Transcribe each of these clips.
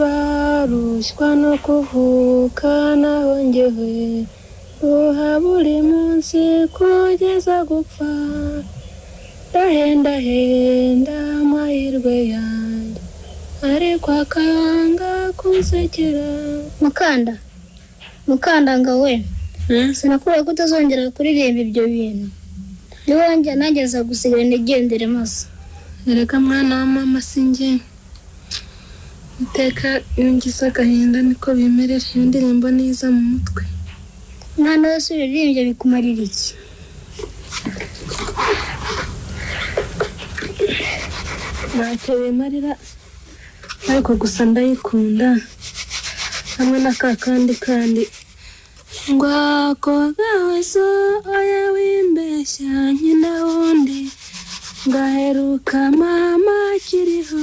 Barushywa no kuvuka, naho njyewe ruha buri munsi kugeza gupfa. Ndahendahenda amahirwe yanjye, ariko akanga kunsekera. Mukanda, Mukandanga we, sinakubwiye ko utazongera kuririmba ibyo bintu? Niba nanjye nzagusigira nigendere maze. Erega mwana wa mama, sinjye iteka iyo ngize agahinda niko bimerera, iyo ndirimbo niza mu mutwe. Mwana wese uririmbye bikumarira iki? Ntacyo bimarira, ariko gusa ndayikunda, hamwe na ka kandi kandi ngo ako gahozo, oya wimbeshya nyina wundi, ngaheruka mama akiriho.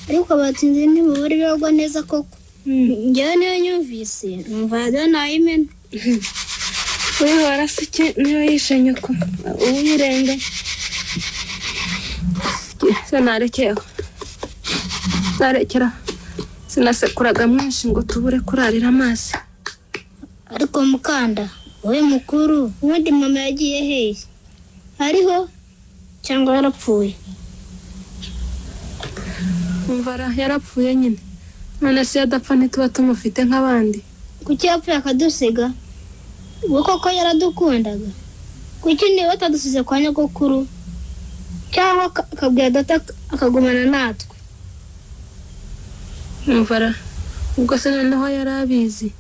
Ariko abatsinzi ntibubura ibiragwa neza koko. Njyewe niyo nyumvise numva radiyo nayimena. Wihora se iki niba yishe nyoko uwirenga se? Narekeho, narekera, sinasekuraga mwinshi ngo tubure kurarira amazi. Ariko Mukanda, wowe mukuru, ubundi mama yagiye hehe? Hariho cyangwa yarapfuye? Umvara, yarapfuye nyine. None se iyo adapfa ntituba tumufite nk'abandi? Kuki yapfuye akadusiga? Ubwo koko yaradukundaga? Kuki niba atadusize kwa nyogokuru, cyangwa akabwira data akagumana natwe? Umvara, ubwo se noneho yari abizi,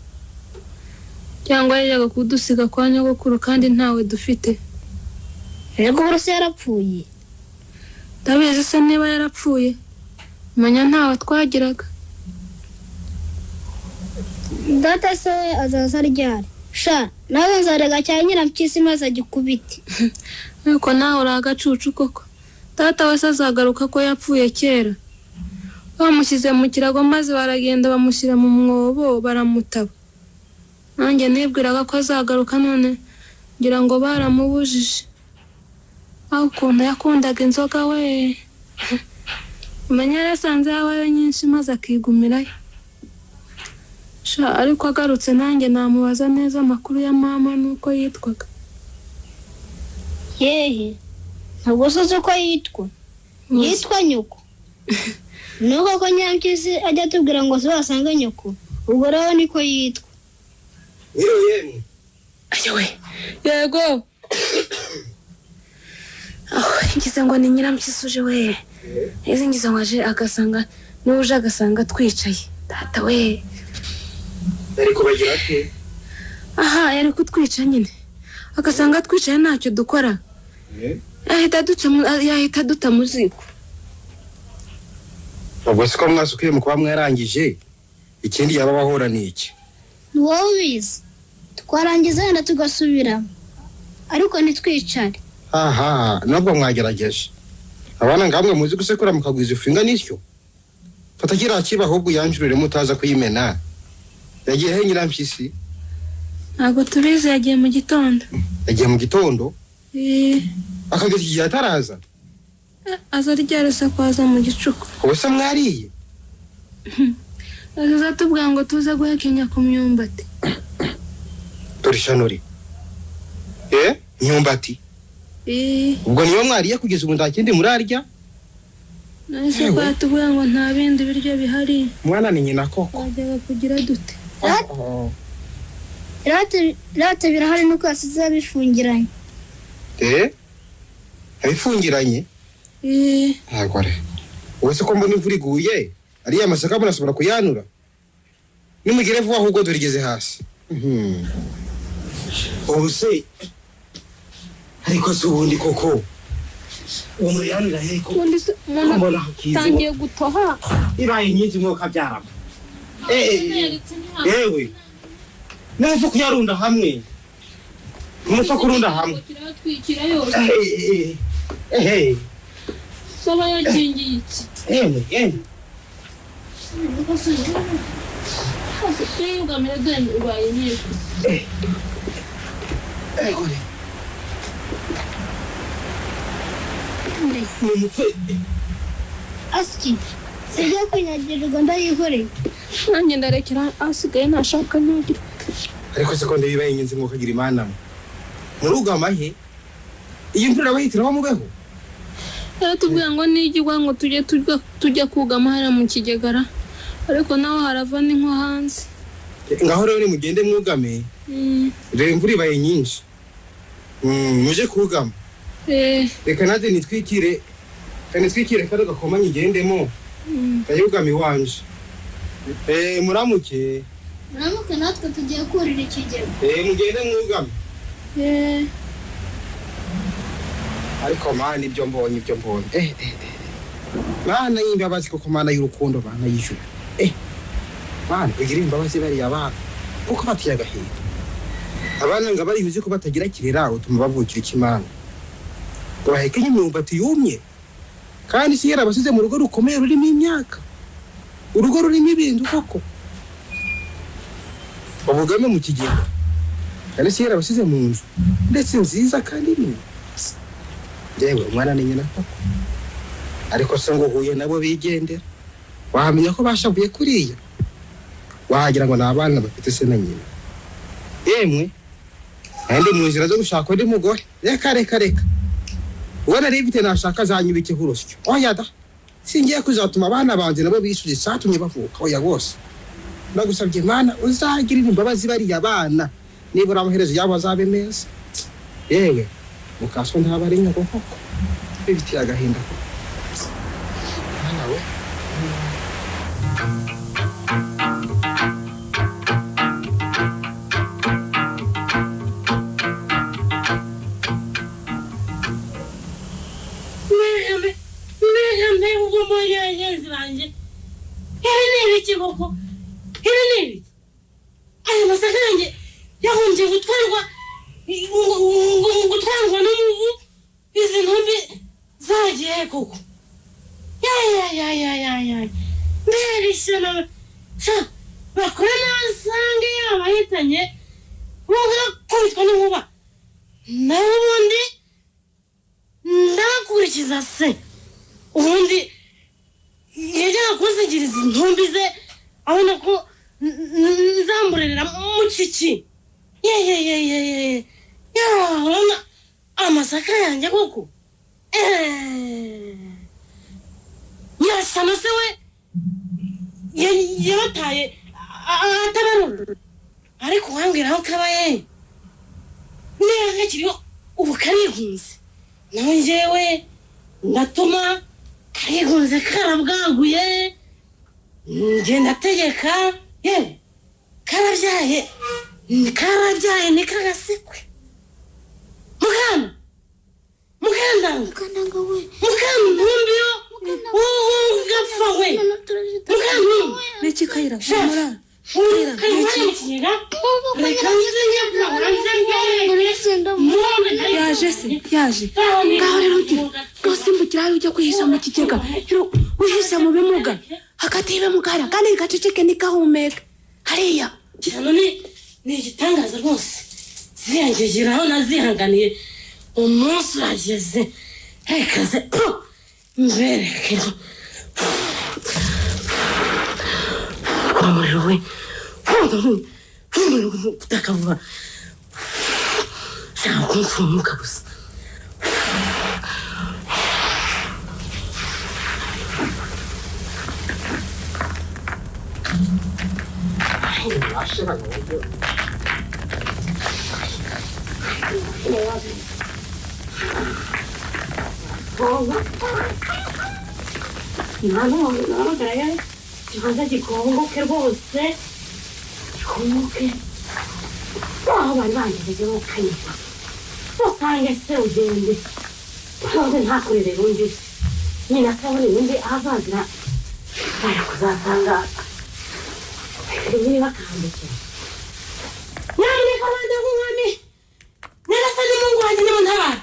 cyangwa yajyaga kudusiga kwa nyogokuru kandi ntawe dufite? Nyogokuru se yarapfuye? Ndabizi se niba yarapfuye? Menya ntawe twagiraga. Data se we azaza ryari? Sha, nawe nzarega cya nyirampyisi maze agikubite. Ariko nawe uri agacucu koko. Data we se azagaruka ko yapfuye kera? Bamushyize mu kirago maze baragenda bamushyira mu mwobo baramutaba. Nanjye nibwiraga ko azagaruka, none ngira ngo baramubujije. Aho ukuntu yakundaga inzoga we, umenya yarasanze habayo nyinshi maze akigumirayo. Sha, ariko agarutse nanjye namubaza neza amakuru ya mama n'uko yitwaga. Yehe, ntabwo se uzi uko yitwa? Yitwa nyoko. Nuko ko nyirampyisi ajya atubwira ngo wasange nyoko, ubwo rero niko yitwa. Mwiriwe yemwe. Ayowe, yego. Aho ngize ngo ni nyirampyisi uje we. Izi ngize ngo aje agasanga n'uje agasanga twicaye. Data we. Ariko bagira ate? Aha yari kutwica nyine. Agasanga twicaye ntacyo dukora. Yahita duca yahita duta mu ziko. Ubwo siko mwasukuye mu kuba mwarangije, ikindi yaba bahora ni iki? Ni wowe ubizi. Twarangiza wenda tugasubiramo, ariko ntitwicare. Aha, nubwo mwagerageje. Abana ngamwe muzi gusekura mukagwiza ifu ingana ityo. Fata kiriya kiba ahubwo uyanjurire mutaza kuyimena. Yagiye he nyirampyisi? Ntabwo tubizi, yagiye mu gitondo. Yagiye mu gitondo? Eh. Akageza igihe ataraza? Aza ryari se ko aza mu gicuku? Ubu se mwariye? Aza atubwira ngo tuze guhekenya ku myumbati. Dore ishanuri. Eh? Myumbati. Eh. Ubwo niyo mwariye kugeza ubu nta kindi murarya? Nahise ko yatubwira ngo nta bindi biryo bihari. Mwana ni nyina koko. Twajyaga kugira dute? Irate birahari nuko yasize abifungiranye. Eh? Abifungiranye? Eh. Ntabwo ari. Ubu se ko mbona imvura iguye, ariya masaka murashobora kuyanura? Nimugire vuba ahubwo dore igeze hasi. Ubu se ariko si ubundi koko uwo muyanura he ko? Ubundi se umuntu atangiye gutoha. Ibaye nyinshi mwoka byarama. Yewe. Neza kuyarunda hamwe. Neza kurunda hamwe. Kiratwikira yose. Soba yakingiye iki? Yewe. Twiyugamire dore ubaye nyinshi. Asiki, sijya kunyagirirwa ndayikoreye. Nanjye ndarekera asigaye ntashaka ntagira. Ariko se ko ndabibaye ingenzi ngo kagira imana mwe. Murugama he? Iyi mvura irabahitiraho mubeho? Yaratubwiye ngo nijya ngo tujye tujya kugama hariya mu kigegara, ariko naho harava ni nko hanze. Ngaho rero nimugende mwugame. Rero imvura ibaye nyinshi. Muje kugama. Reka nanjye nitwikire. Nitwikire kano gakoma nyigendemo. Ndayugama iwanje. Muramuke. Muramuke natwe tugiye kurira ikigega. Mugende mwugame. Ariko mana ibyo mbonye ibyo mbonye. Mana y'imbabazi koko mana y'urukundo mana y'ijuru. Mana ugira imbabazi bariya bana kuko batiye agahinda. Abana ngo bari yuzi ko batagira kirera utuma bavukira ikimana. Ngo bahekenye imyumbati yumye. Kandi si yarabasize mu rugo rukomeye rurimo imyaka. Urugo rurimo ibintu koko. Ubugame mu kigega. Kandi si yarabasize mu nzu ndetse nziza kandi nini. Yewe umwana ni nyina koko. Ariko se ngo uhuye nabo bigendera. Wamenya ko bashavuye kuriya. Wagira ngo nabana bafite se na nyina. Yemwe ndi mu nzira zo gushaka undi mugore. Reka reka reka. Ubona rero bite nashaka zanyubike urusyo. Oya da. Singiye kuzatuma abana banje nabo bisuze satumye bavuka. Oya rwose. Ndagusabye Mana uzagirira imbabazi bariya bana. Nibura amaherezo yabo azabe meza. Yewe mukaswa ntaba ari nyoko koko. Bibitiye agahinda koko. Mana we. Aya masaka yanjye yahombye gutwarwa n'umuvu, izi ntumbi zagiye koko. Ya mbere ishyano bakora n'abasange yabahitanye bagakubitwa n'inkuba, naho ubundi ndabakurikiza se. Ubundi yajyaga kuzigiriza intumbi ze abona ko nzamurerera mu kiki. Ye urabona amasaka yanjye koko. Nyirashyano se we yabataye atabarura, ariko wambwira aho kabaye niba kakiriho ubu karihunze. Naho njyewe ndatuma karihunze karabwaguye, ngenda ategeka. Yewe karabyaye karabyaye ni kagasekwe. Mukana mukandanga we mukana ntumbi yo ugapfa we mukana niki Kayira humura Kayira yaje se yaje ngaho rero usimbukira hariya ujya kwihisha mu kigega, wihisha mu bimuga hagati y'ibimuga hariya kandi gaceceke ntikahumeke hariya. Hano ni igitangaza rwose, ziyangegeraho nazihanganiye umunsi urageze. Rekaze mbereke kwa muriro we kutaka vuba shaka kumfumuka gusa. Ikibanza gikongoke rwose gikongoke, aho bari bangejeje bakanywa usange se ugende none ntakurire undi nyina se abone undi ahazagira bari kuzasanga niba bakambukira. Nyamuneka bande nk'umwami nyagasani Mungu wanjye nimuntabare,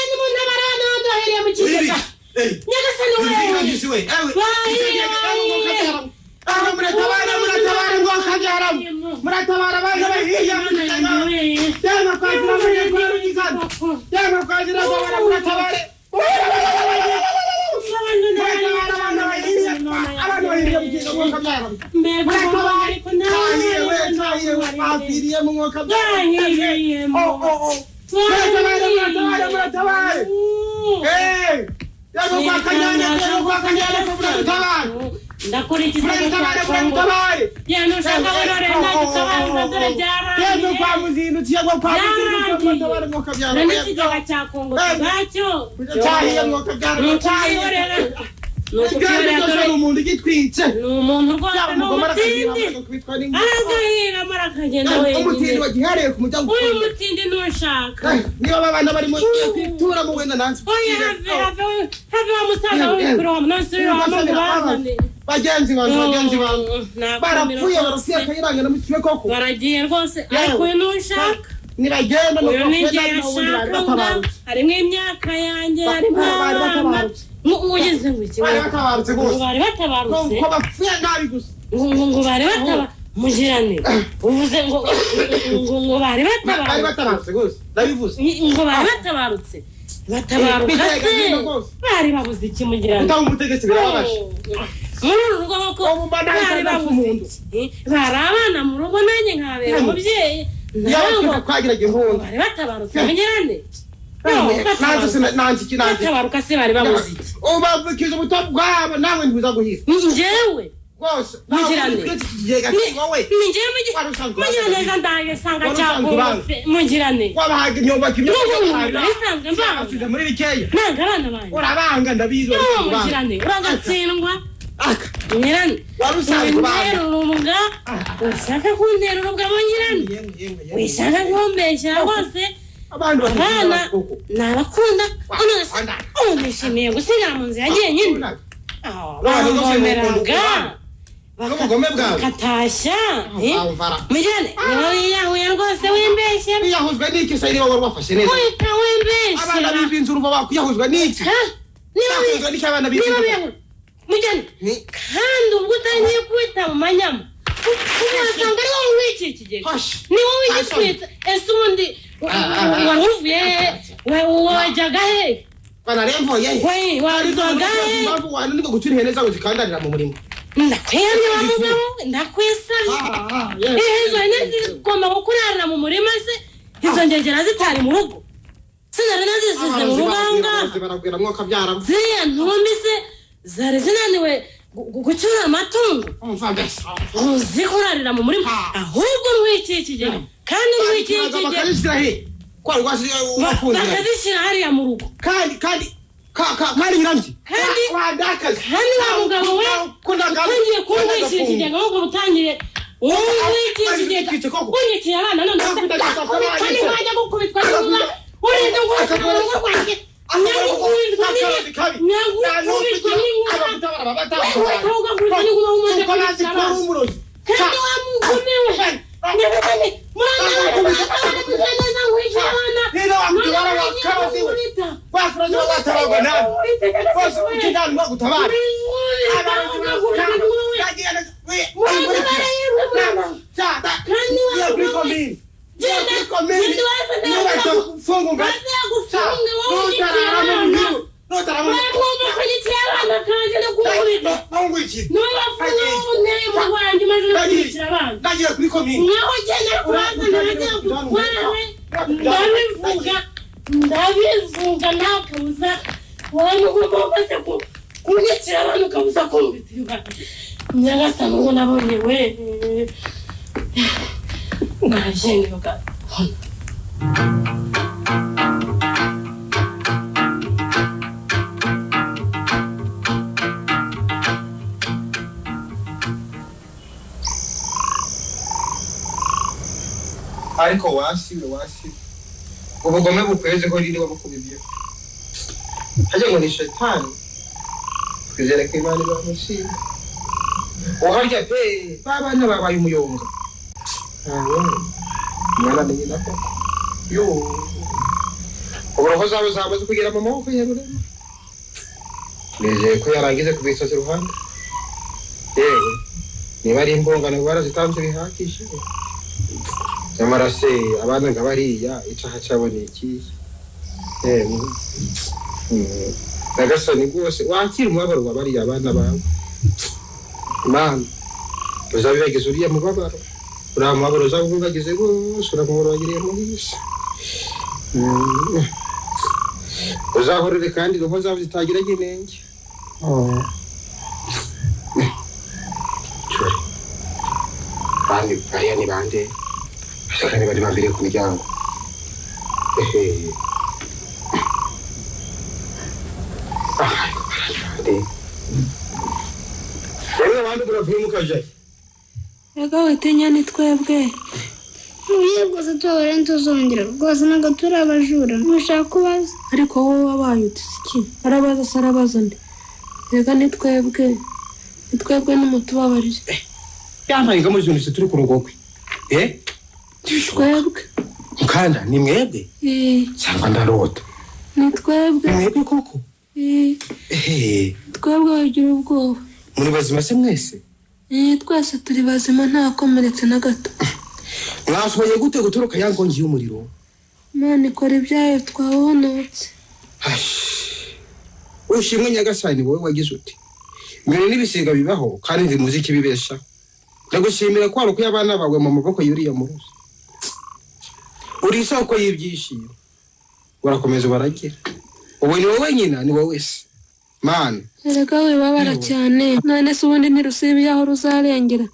nimuntabare hano hantu mu kigega. Nyagasani we muratabara abana bahiye yaba kwakira abanyarwanda yaba kwakira abana muratabare muratabara abana bahiye abana bahiye mu kigega. Bagenzi banjye barapfuye barapfuye akayiranga na mukiwe koko baragiye rwose ariko uyu ntushaka nibagenda uyu n'igihe ashaka harimo imyaka yanjye harimo abana ugeze ngo iki bari batabarutse rwose bari batabarutse ngo bapfuye nabi gusa ngo bari batabarutse mugirane uvuze ngo ngo bari batabarutse bari batabarutse rwose ndabivuze ngo bari batabarutse batabaruka se bari babuze iki mugirane utanga umutegetsi birababaje muri uru rugo koko bari babuze iki bari abana mu rugo nanjye nkabera umubyeyi ntabwo twagiraga impundu bari batabarutse mugirane batabaruka se bari babuze iki ubavukije ubuto bwabo nawe ntibuza guhira njyewe rwose mugirane ni njyewe mugirane ndaje sanga cyagomba mugirane wabahaga imyumbati bisanzwe mbanga muri bikeya nanga abana banjye urabanga ndabizi mugirane uragatsindwa nyirane wari urubwa ushaka kuntera urubwa mugirane wishaka kumbeshya rwose abana nabakunda ubu nishimiye gusigara mu nzu yagiye nyine bamvomeraga bakatashya mugirane niba wiyahuye rwose wimbeshye wiyahuzwe n'iki se niba wari wafashe neza wita wimbeshye abana b'inzu urumva bakwiyahuzwa n'iki niba n'iki abana b'inzu mugirane kandi ubwo utangiye kwita mu manyama wasanga ari wowe wikiye ikigega ni wowe ugitwitse ese ubundi wari uvuye wajyaga he banaremvuye he wavaga he wananirwa gucura ihene zawe zikandarira mu murima ndakwiyamye wa mugabo ndakwisabye izo hene zigomba kukurarira mu murima se izo ngegera zitari mu rugo sinari nazisize mu rugo aho ngaho ziriya ntumbi se zari zinaniwe gucyura amatungo uzi kurarira mu murima ahubwo ntwikiye ikigega kandi ntwikiye ikigega bakazishyira hariya mu rugo kandi kandi kandi nyirabyo kandi kandi wa mugabo we utangiye kuntwikira ikigega ahubwo utangiye untwikiye ikigega unyikiye abana none kandi wajya gukubitwa n'inkuba urinda guhita mu rugo rwanjye nyagukubitwa n'inkuba ugakubitwa n'inkuba umaze kubikira abana kandi wa mugome we nyagatare murana neza nkwishyura abana Ndabivuga nta kabuza wowe ugomba umaze kunyikira abantu ukabuza kumvira nyagasani ubwo nabonye we narajenguka. Ariko wasiwe ubugome bukwezeho riri wabukubibye hajya ngo ni shetani twizere ko Imana izamushinga uharya pe babana babaye umuyonga umwana ni nyina koko yo uburoho zawe zamaze kugera mu maboko ya Rurema nizeye ko yarangize kubisoza iruhande yewe niba ari imbongano barazitanze bihagije nyamara se abana nka bariya icaha cyabo ni ikihe nyagasani rwose wakira umubabaro wa bariya abana bawe Mana uzabibagize uriya mubabaro, uriya mubabaro uzabibagize rwose, uriya mubabaro wagiriye muri isi. Uzahorere kandi roho zawe zitagira inenge. Bariya ni bande? Kandi bari bambere ku miryango. Ehe. Rero abandi muravuye mukajayo. Ega witinya ni twebwe. Ubuye rwose tubabare ntituzongera rwose, ntabwo turi abajura. Ntushaka kubaza. Ariko wowe wabaye uti iki? Arabaza se arabaza nde? Ega ni twebwe. Ni twebwe n'umutubabarire. Yampaye inka muri zone turi ku rugogwe. Twebwe. Mukanda ni mwebwe? Cyangwa ndarota. Ni twebwe. Ni mwebwe koko? Twebwe bagira ubwoba. Muri bazima se mwese? Twese turi bazima, ntakomeretse na gato. Mwashoboye gute gutoroka ya nkongi y'umuriro? Imana ikora ibyayo, twabonotse. Ushimwe Nyagasani, wowe wagize uti inyoni n'ibisiga bibaho kandi ntimuzi ikibibeshaho. Ndagushimira ko warokoye abana bawe mu maboko y'uriya muruzi. Uri isoko y'ibyishimo, urakomeza ubaragira. Ubu ni wowe nyina, ni wowe se Mana. Erega wibabara cyane, none se ubundi ntirusibiye aho ruzarengera.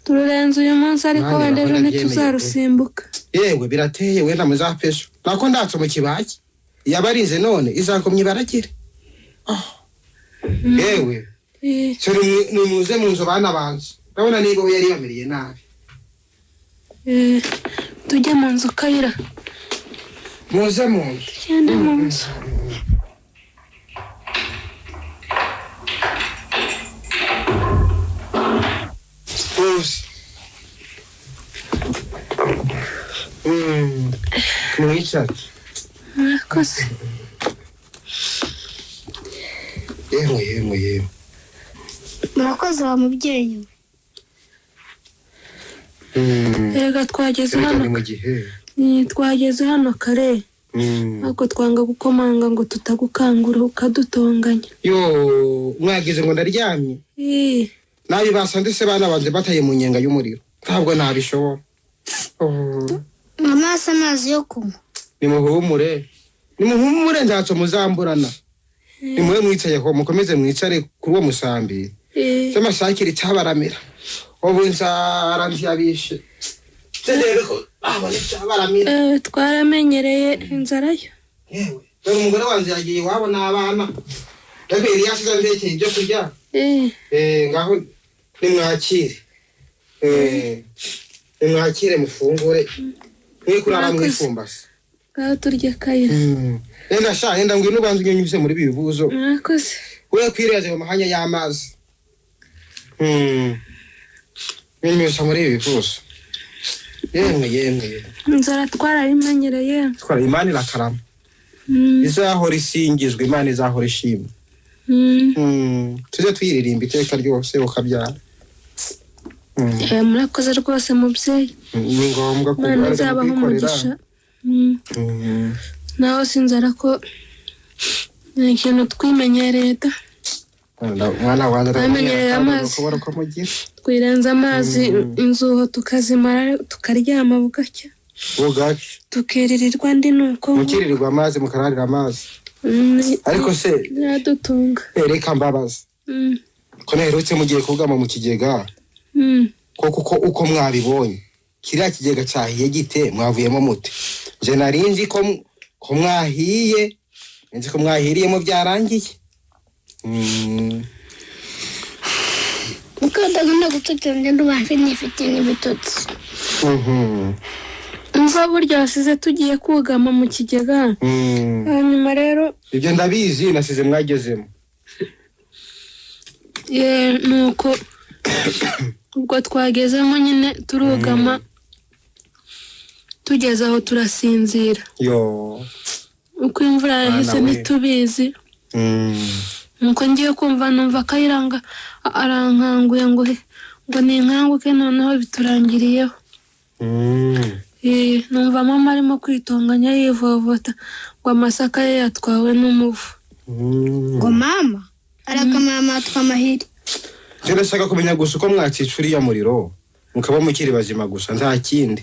Tururenze uyu munsi ariko wenda ejo ntituzarusimbuka. Yewe birateye, wenda muzapfesha nako ndatse mu kibaki. Yabarinze none izakomye ibaragire. Yewe nimuze mu nzu bana banze, ndabona niba we yari yamiriye nabi. Tujye mu nzu Kayira. Muze mu nzu. Tugende mu nzu. Mwicare. Murakoze. Yemwe yemwe yemwe. Murakoze wa mubyeyi we. Erega twageze hano. Twageze hano kare. Ariko twanga gukomanga ngo tutagukangura ukadutonganya. Yo, mwageze ngo ndaryamye. Nabibasa ndetse bana banze bataye mu nyenga y'umuriro. Ntabwo nabishobora. Mama asa amazi yo kunywa. Nimuhumure. Nimuhumure ndatso muzamburana. Nimwe mwicayeho mukomeze mwicare kuri uwo musambi. Cy'amashakira cyabaramira. Ubu nzara ntiyabishe. Rero abone cyabaramira. Twaramenyereye inzara yo. Yewe, dore umugore wanjye yagiye iwabo n'abana. Ariko yari yasize ndekeye ibyo kurya. Ngaho nimwakire. Nimwakire mufungure. Mwe kurara mwifumbase. Ngaho turye Kayira. Enda sha, enda ngwino ubanze unyunyuse muri bivuzo. Murakoze. We kwireze mu mahanya y'amazi. Nyunyusa muri bivuzo. Yemwe yemwe. Inzara twarayimenyereye. Twara Imana irakarama. Izahora isingizwe, Imana izahora ishimwe. Tujye twiririmba iteka ryose ukabyara. Murakoze rwose mubyeyi. Ni ngombwa ko Imana izabaha umugisha. Naho sinzara ko ni ikintu twimenyereye da. Mwana wanjye twamenyereye amazi, twirenza amazi inzuho tukazimara tukaryama bugacya, tukiririrwa ndi nuko mukiririrwa amazi mukararira amazi. Ariko se biradutunga. Reka mbabaza, ko naherutse mugiye kugama mu kigega, ko kuko uko mwabibonye kiriya kigega cyahiye gite, mwavuyemo mute? Nje nari nzi ko mwahiye, nzi ko mwahiriyemo byarangiye. Mukadagunda gutotera ngendo bamfe nifite n'ibitotsi. Imva burya wasize tugiye kugama mu kigega. Hanyuma rero ibyo ndabizi nasize mwagezemo. Nuko ubwo twagezemo nyine turugama, tugeze aho turasinzira. Yo, uko imvura yahise ntitubizi. Nuko ngiye kumva numva Kayiranga arankanguye ngo ninkanguke, noneho biturangiriyeho. Numva mama arimo kwitonganya yivovota ngo amasaka ye yatwawe n'umuvu. Ngo mama arakamama twamahiri. Njye ndashaka kumenya gusa uko mwakica uriya muriro mukaba mukiri bazima gusa, nta kindi.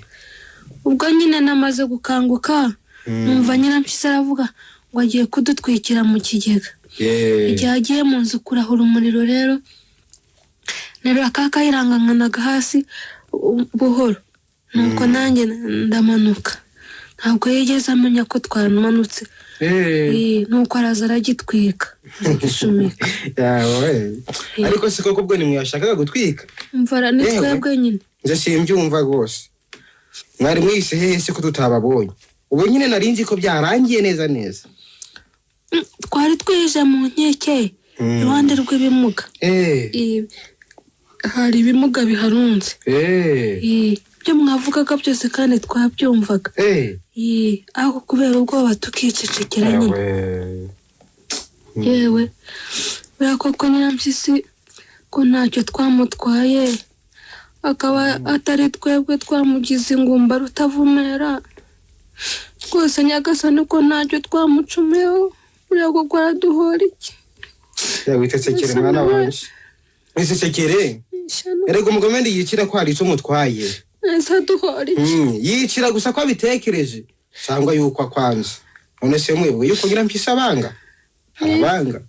Ubwo nyine namaze gukanguka, numva Nyirampyisi aravuga ngo agiye kudutwikira mu kigega. Igihe agiye mu nzu kurahura umuriro rero, nerura ka Kayiranga nkanaga hasi buhoro, nuko nanjye ndamanuka. Ntabwo yigeze amenya ko twamanutse. Nuko araza aragitwika, aragishumika. Yawe. Ariko si koko ubwo nimwashakaga gutwika? Mvara ni Yewe. twebwe nyine. Nje simbyumva rwose. Mwari mwise hehe se ko tutababonye? Ubu nyine nari nzi ko byarangiye neza neza. Twari twihishe mu nkeke iruhande rw'ibimuga. Hari ibimuga biharunze. Ibyo mwavugaga byose kandi twabyumvaga. Ariko kubera ubwoba tukicecekera nyine. Yawe. Yewe, buriya koko Nyirampyisi ko ntacyo twamutwaye, akaba atari twebwe twamugize ingumba rutavumera rwose. Nyagasani, ko ntacyo twamucumiyeho, buriya koko araduhora iki? Yawe, wicecekere mwana wanje. Wicecekere. Ishyano. Erega umugome yicira ko hari icyo umutwaye. Ese aduhora iki? Yicira gusa ko abitekereje cyangwa yuko akwanze. None se mwebwe yuko Nyirampyisi abanga? Arabanga.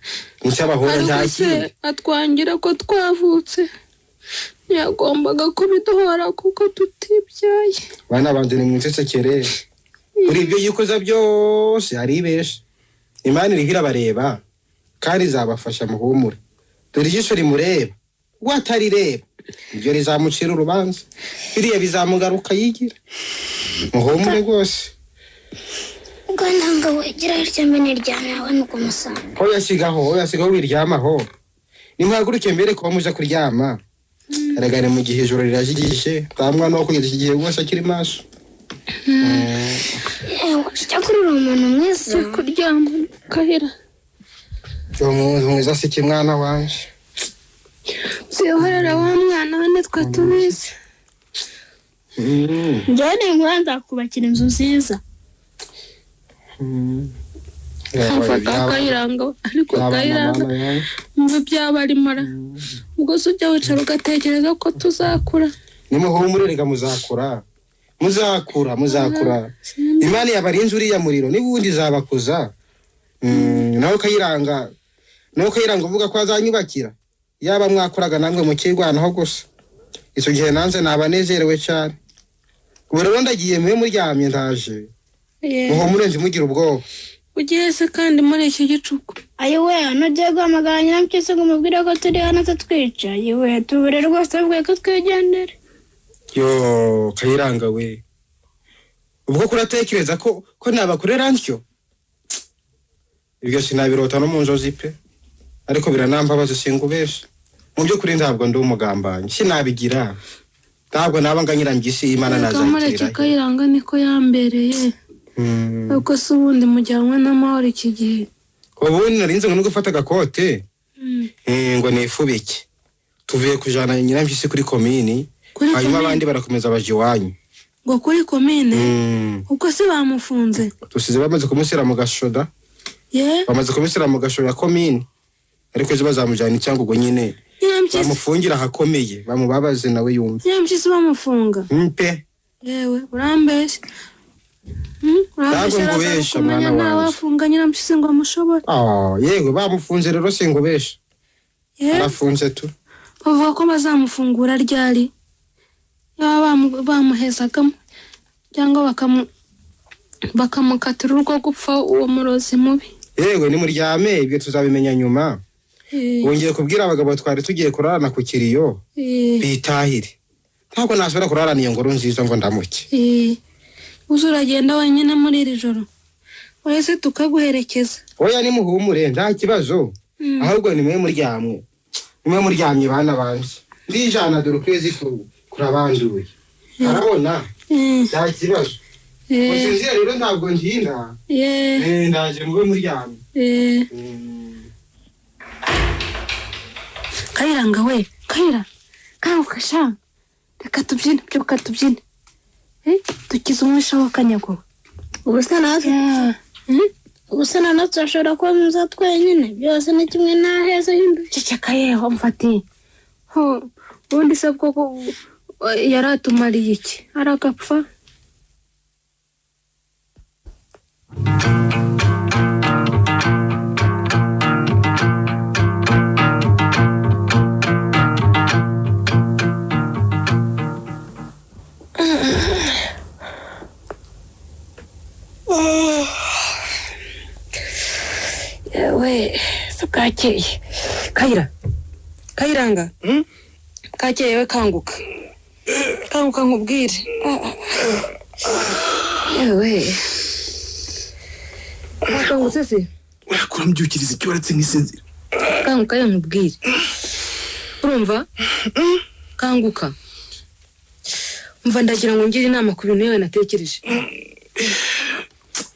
Nicyo abahora, nta Ariko se kindi. atwangira ko twavutse, ntiyagombaga kubiduhora kuko tutibyaye. Bana banje, nimwicecekere. Kuri ibyo yikoza byose aribesha. Imana iriho irabareba kandi izabafasha, muhumure. Dore ijisho rimureba, we atarireba, ibyo rizamucira urubanza. Biriya bizamugaruka yigira. Muhumure rwose. Ubwo ntanga wegera hirya mbene ryane yawe nuko musanga. Hoya sigaho, hoya sigaho, wiryamaho. Nimuhaguruke mbere kuba muja kuryama. Erega ni mu gihe ijoro rirajigije, nta mwana wo kugeza iki gihe rwose akiri maso. Yewe, cyakora uri umuntu mwiza. Kuryama, Kahira. Umuntu mwiza si iki, mwana wanje? Sihorera wa mwana we, nitwe tubizi. Njyewe ninkura nzakubakira inzu nziza. Mfata Kayiranga, ariko Kayiranga, mva byaba arimara. Ubwo se ujya wicara ugatekereza ko tuzakura? Nimuhumure rega, muzakura, muzakura, muzakura. Imana yabarinze uriya muriro n'ubundi izabakuza. Nawe Kayiranga, nawe Kayiranga uvuga ko azanyubakira, yaba mwakoraga namwe mukirwanaho gusa, icyo gihe nanze naba nezerewe cyane. Ubu rero ndagiye, mube muryamye, ndaje. Muhumure, ntimugira ubwoba. Ugiye se kandi muri iki gicuku? Ayiwe, nugiye guhamagara Nyirampyisi ngo umubwire ko turi hano atatwica. Ayiwe, tubure rwose, abwiye ko twigendera. Yo Kayiranga we, ubwo kuratekereza ko nabakorera ntyo? Ibyo sinabirota no mu nzozi pe. Ariko biranambabaza, singubesha. Mu by'ukuri ntabwo ndi umugambanyi, sinabigira. Ntabwo naba nga Nyirampyisi. Imana Reka mureke. nazayitera. Kayiranga niko yambereye. Ariko se ubundi mujyanwe n'amahoro iki gihe? Ubundi narinze ngo no gufata agakote, ngo nifubike. Tuvuye kujana Nyirampyisi kuri komini. Kuri Hanyuma komine? abandi barakomeza baja iwanyu. Ngo kuri komine? Ubwo se bamufunze? Dusize bamaze kumushyira mu gashoda. Ye? Bamaze kumushyira mu gasho ya komini, ariko ejo bazamujyana i Cyangugu nyine. Nyirampyisi? Bamufungira ahakomeye, bamubabaze nawe yumve. Nyirampyisi bamufunga? Pe. Yewe, urambeshya. Urambeshya. Ntabwo Arashaka ngubesha, kumenya mwana ntawe wanjye. wafunga Nyirampyisi ngo amushobore. Ah, yewe, bamufunze rero, singubesha. Ye? Arafunze tu. Bavuga ko bazamufungura ryari? Yaba bamuhezagamo cyangwa bakamukatira urwo gupfa, uwo murozi mubi. Yewe, nimuryame, ibyo tuzabimenya nyuma. Wongeye kubwira abagabo twari tugiye kurarana ku kiriyo bitahire. Ntabwo nasubira kurarana iyo ngoro nziza ngo ndamuke. Uza uragenda wenyine muri iri joro? Wese tukaguherekeza. Oya, nimuhumure, nta kibazo. Ahubwo nimwe muryamwe, nimwe muryamye bana banje, ndijana. Dore ukwezi kurabanduye, arabona. Nta kibazo. Musinzire rero, ntabwo ntinda. Ndaje, mube muryamye. Kayiranga we, Kayira, kanguka sha, reka tubyine, byuka tubyine. Dukize umwisha w'akanyago. Ubu se natwe ubu se na natwe ashobora kuba mwiza twenyine, byose ni kimwe, nta heza hinduye. Ceceka yewe, mfati. Ubundi se koko yaratumariye iki? Aragapfa. Yewe, se bwakeye. Kayira, Kayiranga, bwakeye we, kanguka, kanguka nkubwire. Yewe, wakangutse se? Urakura mbyukiriza icyo waretse nkisinzira. Kanguka yo nkubwire, urumva? Kanguka, umva, ndagira ngo ngire inama ku bintu yewe natekereje.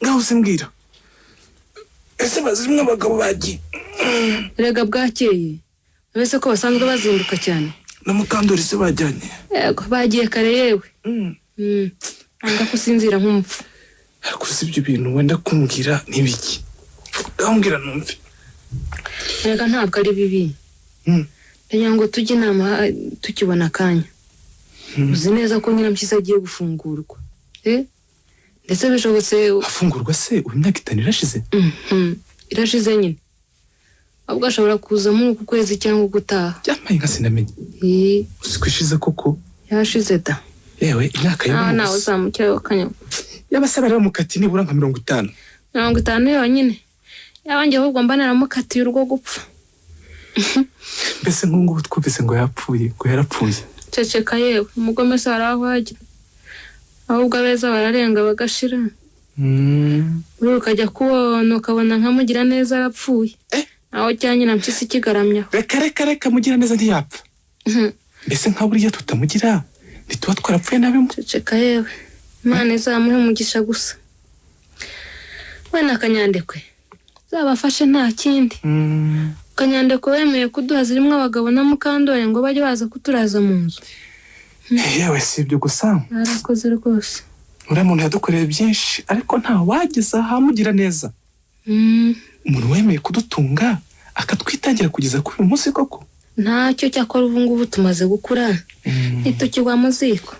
Ngaho se mbwira, ese bazimwe abagabo bagiye? Erega bwakeye, uretse ko basanzwe bazinduka cyane. Na Mukandori se bajyanye? Yego, bagiye kare yewe. Anga kusinzira nk'umupfu. Ariko si ibyo bintu wenda kumbwira n'ibiki? Ngaho mbwira numve. Erega ntabwo ari bibi. Ndagira ngo tujye inama tukibona akanya. Uzi neza ko Nyirampyisi agiye gufungurwa, ndetse bishobotse. Afungurwa se? Ubu imyaka 5 irashize. Irashize nyine, ahubwo ashobora kuza muri uku kwezi cyangwa ugutaha. Byamaye nka sinamenye. Uzi ko ishize koko? Yashize da. Yewe, imyaka nawe nawe uzamukira wakanya. Yaba se bari bamukatiye nibura nka 50. 50 yonyine? Yabanjye ahubwo mba naramukatiye urwo gupfa. Mbese nk'ubu twumvise ngo yapfuye, ngo yarapfuye. Ceceka yewe, umugome se hari aho ajya? Ahubwo abeza bararenga bagashira. Uri ukajya kubona ukabona nka Mugiraneza arapfuye, aho cya Nyirampyisi kigaramyaho. Reka reka reka, Mugiraneza ntiyapfa. Mbese nka buriya tutamugira ntituba twarapfuye nabi mu? Ceceka yewe, Imana izamuhe umugisha gusa. We na Kanyandekwe zabafashe nta kindi. Kanyandekwe wemeye kuduha zirimo abagabo na Mukandori ngo bajye baza kuturaza mu nzu. Yewe, si ibyo gusa. Yarakoze rwose. Uriya muntu yadukoreye byinshi, ariko nta wageza ahamugira neza. Umuntu wemeye kudutunga akatwitangira kugeza kuri uyu munsi koko. Ntacyo, cyakora ubu ngubu tumaze gukura, ntitukigwa mu ziko.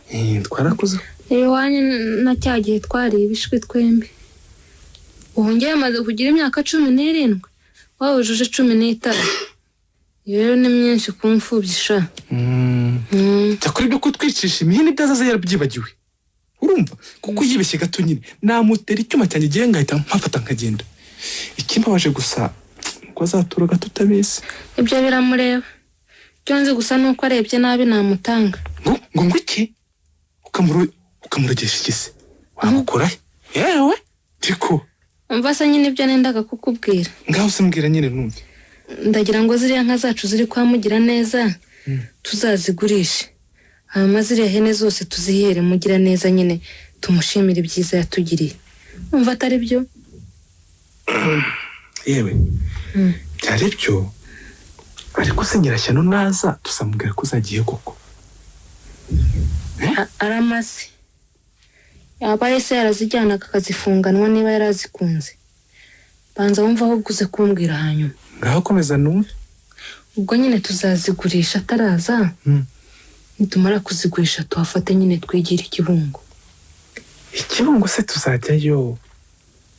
Twarakuze. Iwanyu na cya gihe twari ibishwi twembi. Ubu ngewe maze kugira imyaka 17, wowe wujuje 15. Iyo rero ni myinshi ku mfubyi sha. Cyakora ibyo kutwicisha imihini byazaza yarabyibagiwe, urumva? Kuko yibeshye gato nyine namutera icyuma cyanjye igihe ngahita mpafata nkagenda. Ikimbabaje gusa nuko azaturaga tutabizi. Ibyo biramureba. Icyo nzi gusa ni uko arebye nabi namutanga. Ngo ngo iki? Ukamurogesha iki se? Wamukura yewe tiko. Umva se nyine ibyo nendaga kukubwira. Ngaho se mbwira nyine numve. Ndagira ngo ziriya nka zacu ziri kwa Mugiraneza tuzazigurishe, hanyuma ziriya hene zose tuzihere Mugiraneza nyine, tumushimire ibyiza yatugiriye. Umva atari byo? Yewe, byari byo, ariko se Nyirashyano naza tuzamubwira ko uzagiye koko? Aramaze yaba se yarazijyanaga akazifunganwa niba yarazikunze. Banza wumva ahubwo uze kumbwira hanyuma. Ngaho komeza numve. Ubwo nyine tuzazigurisha ataraza. Nitumara kuzigurisha tuhafate nyine twigire Ikibungo. Ikibungo se tuzajyayo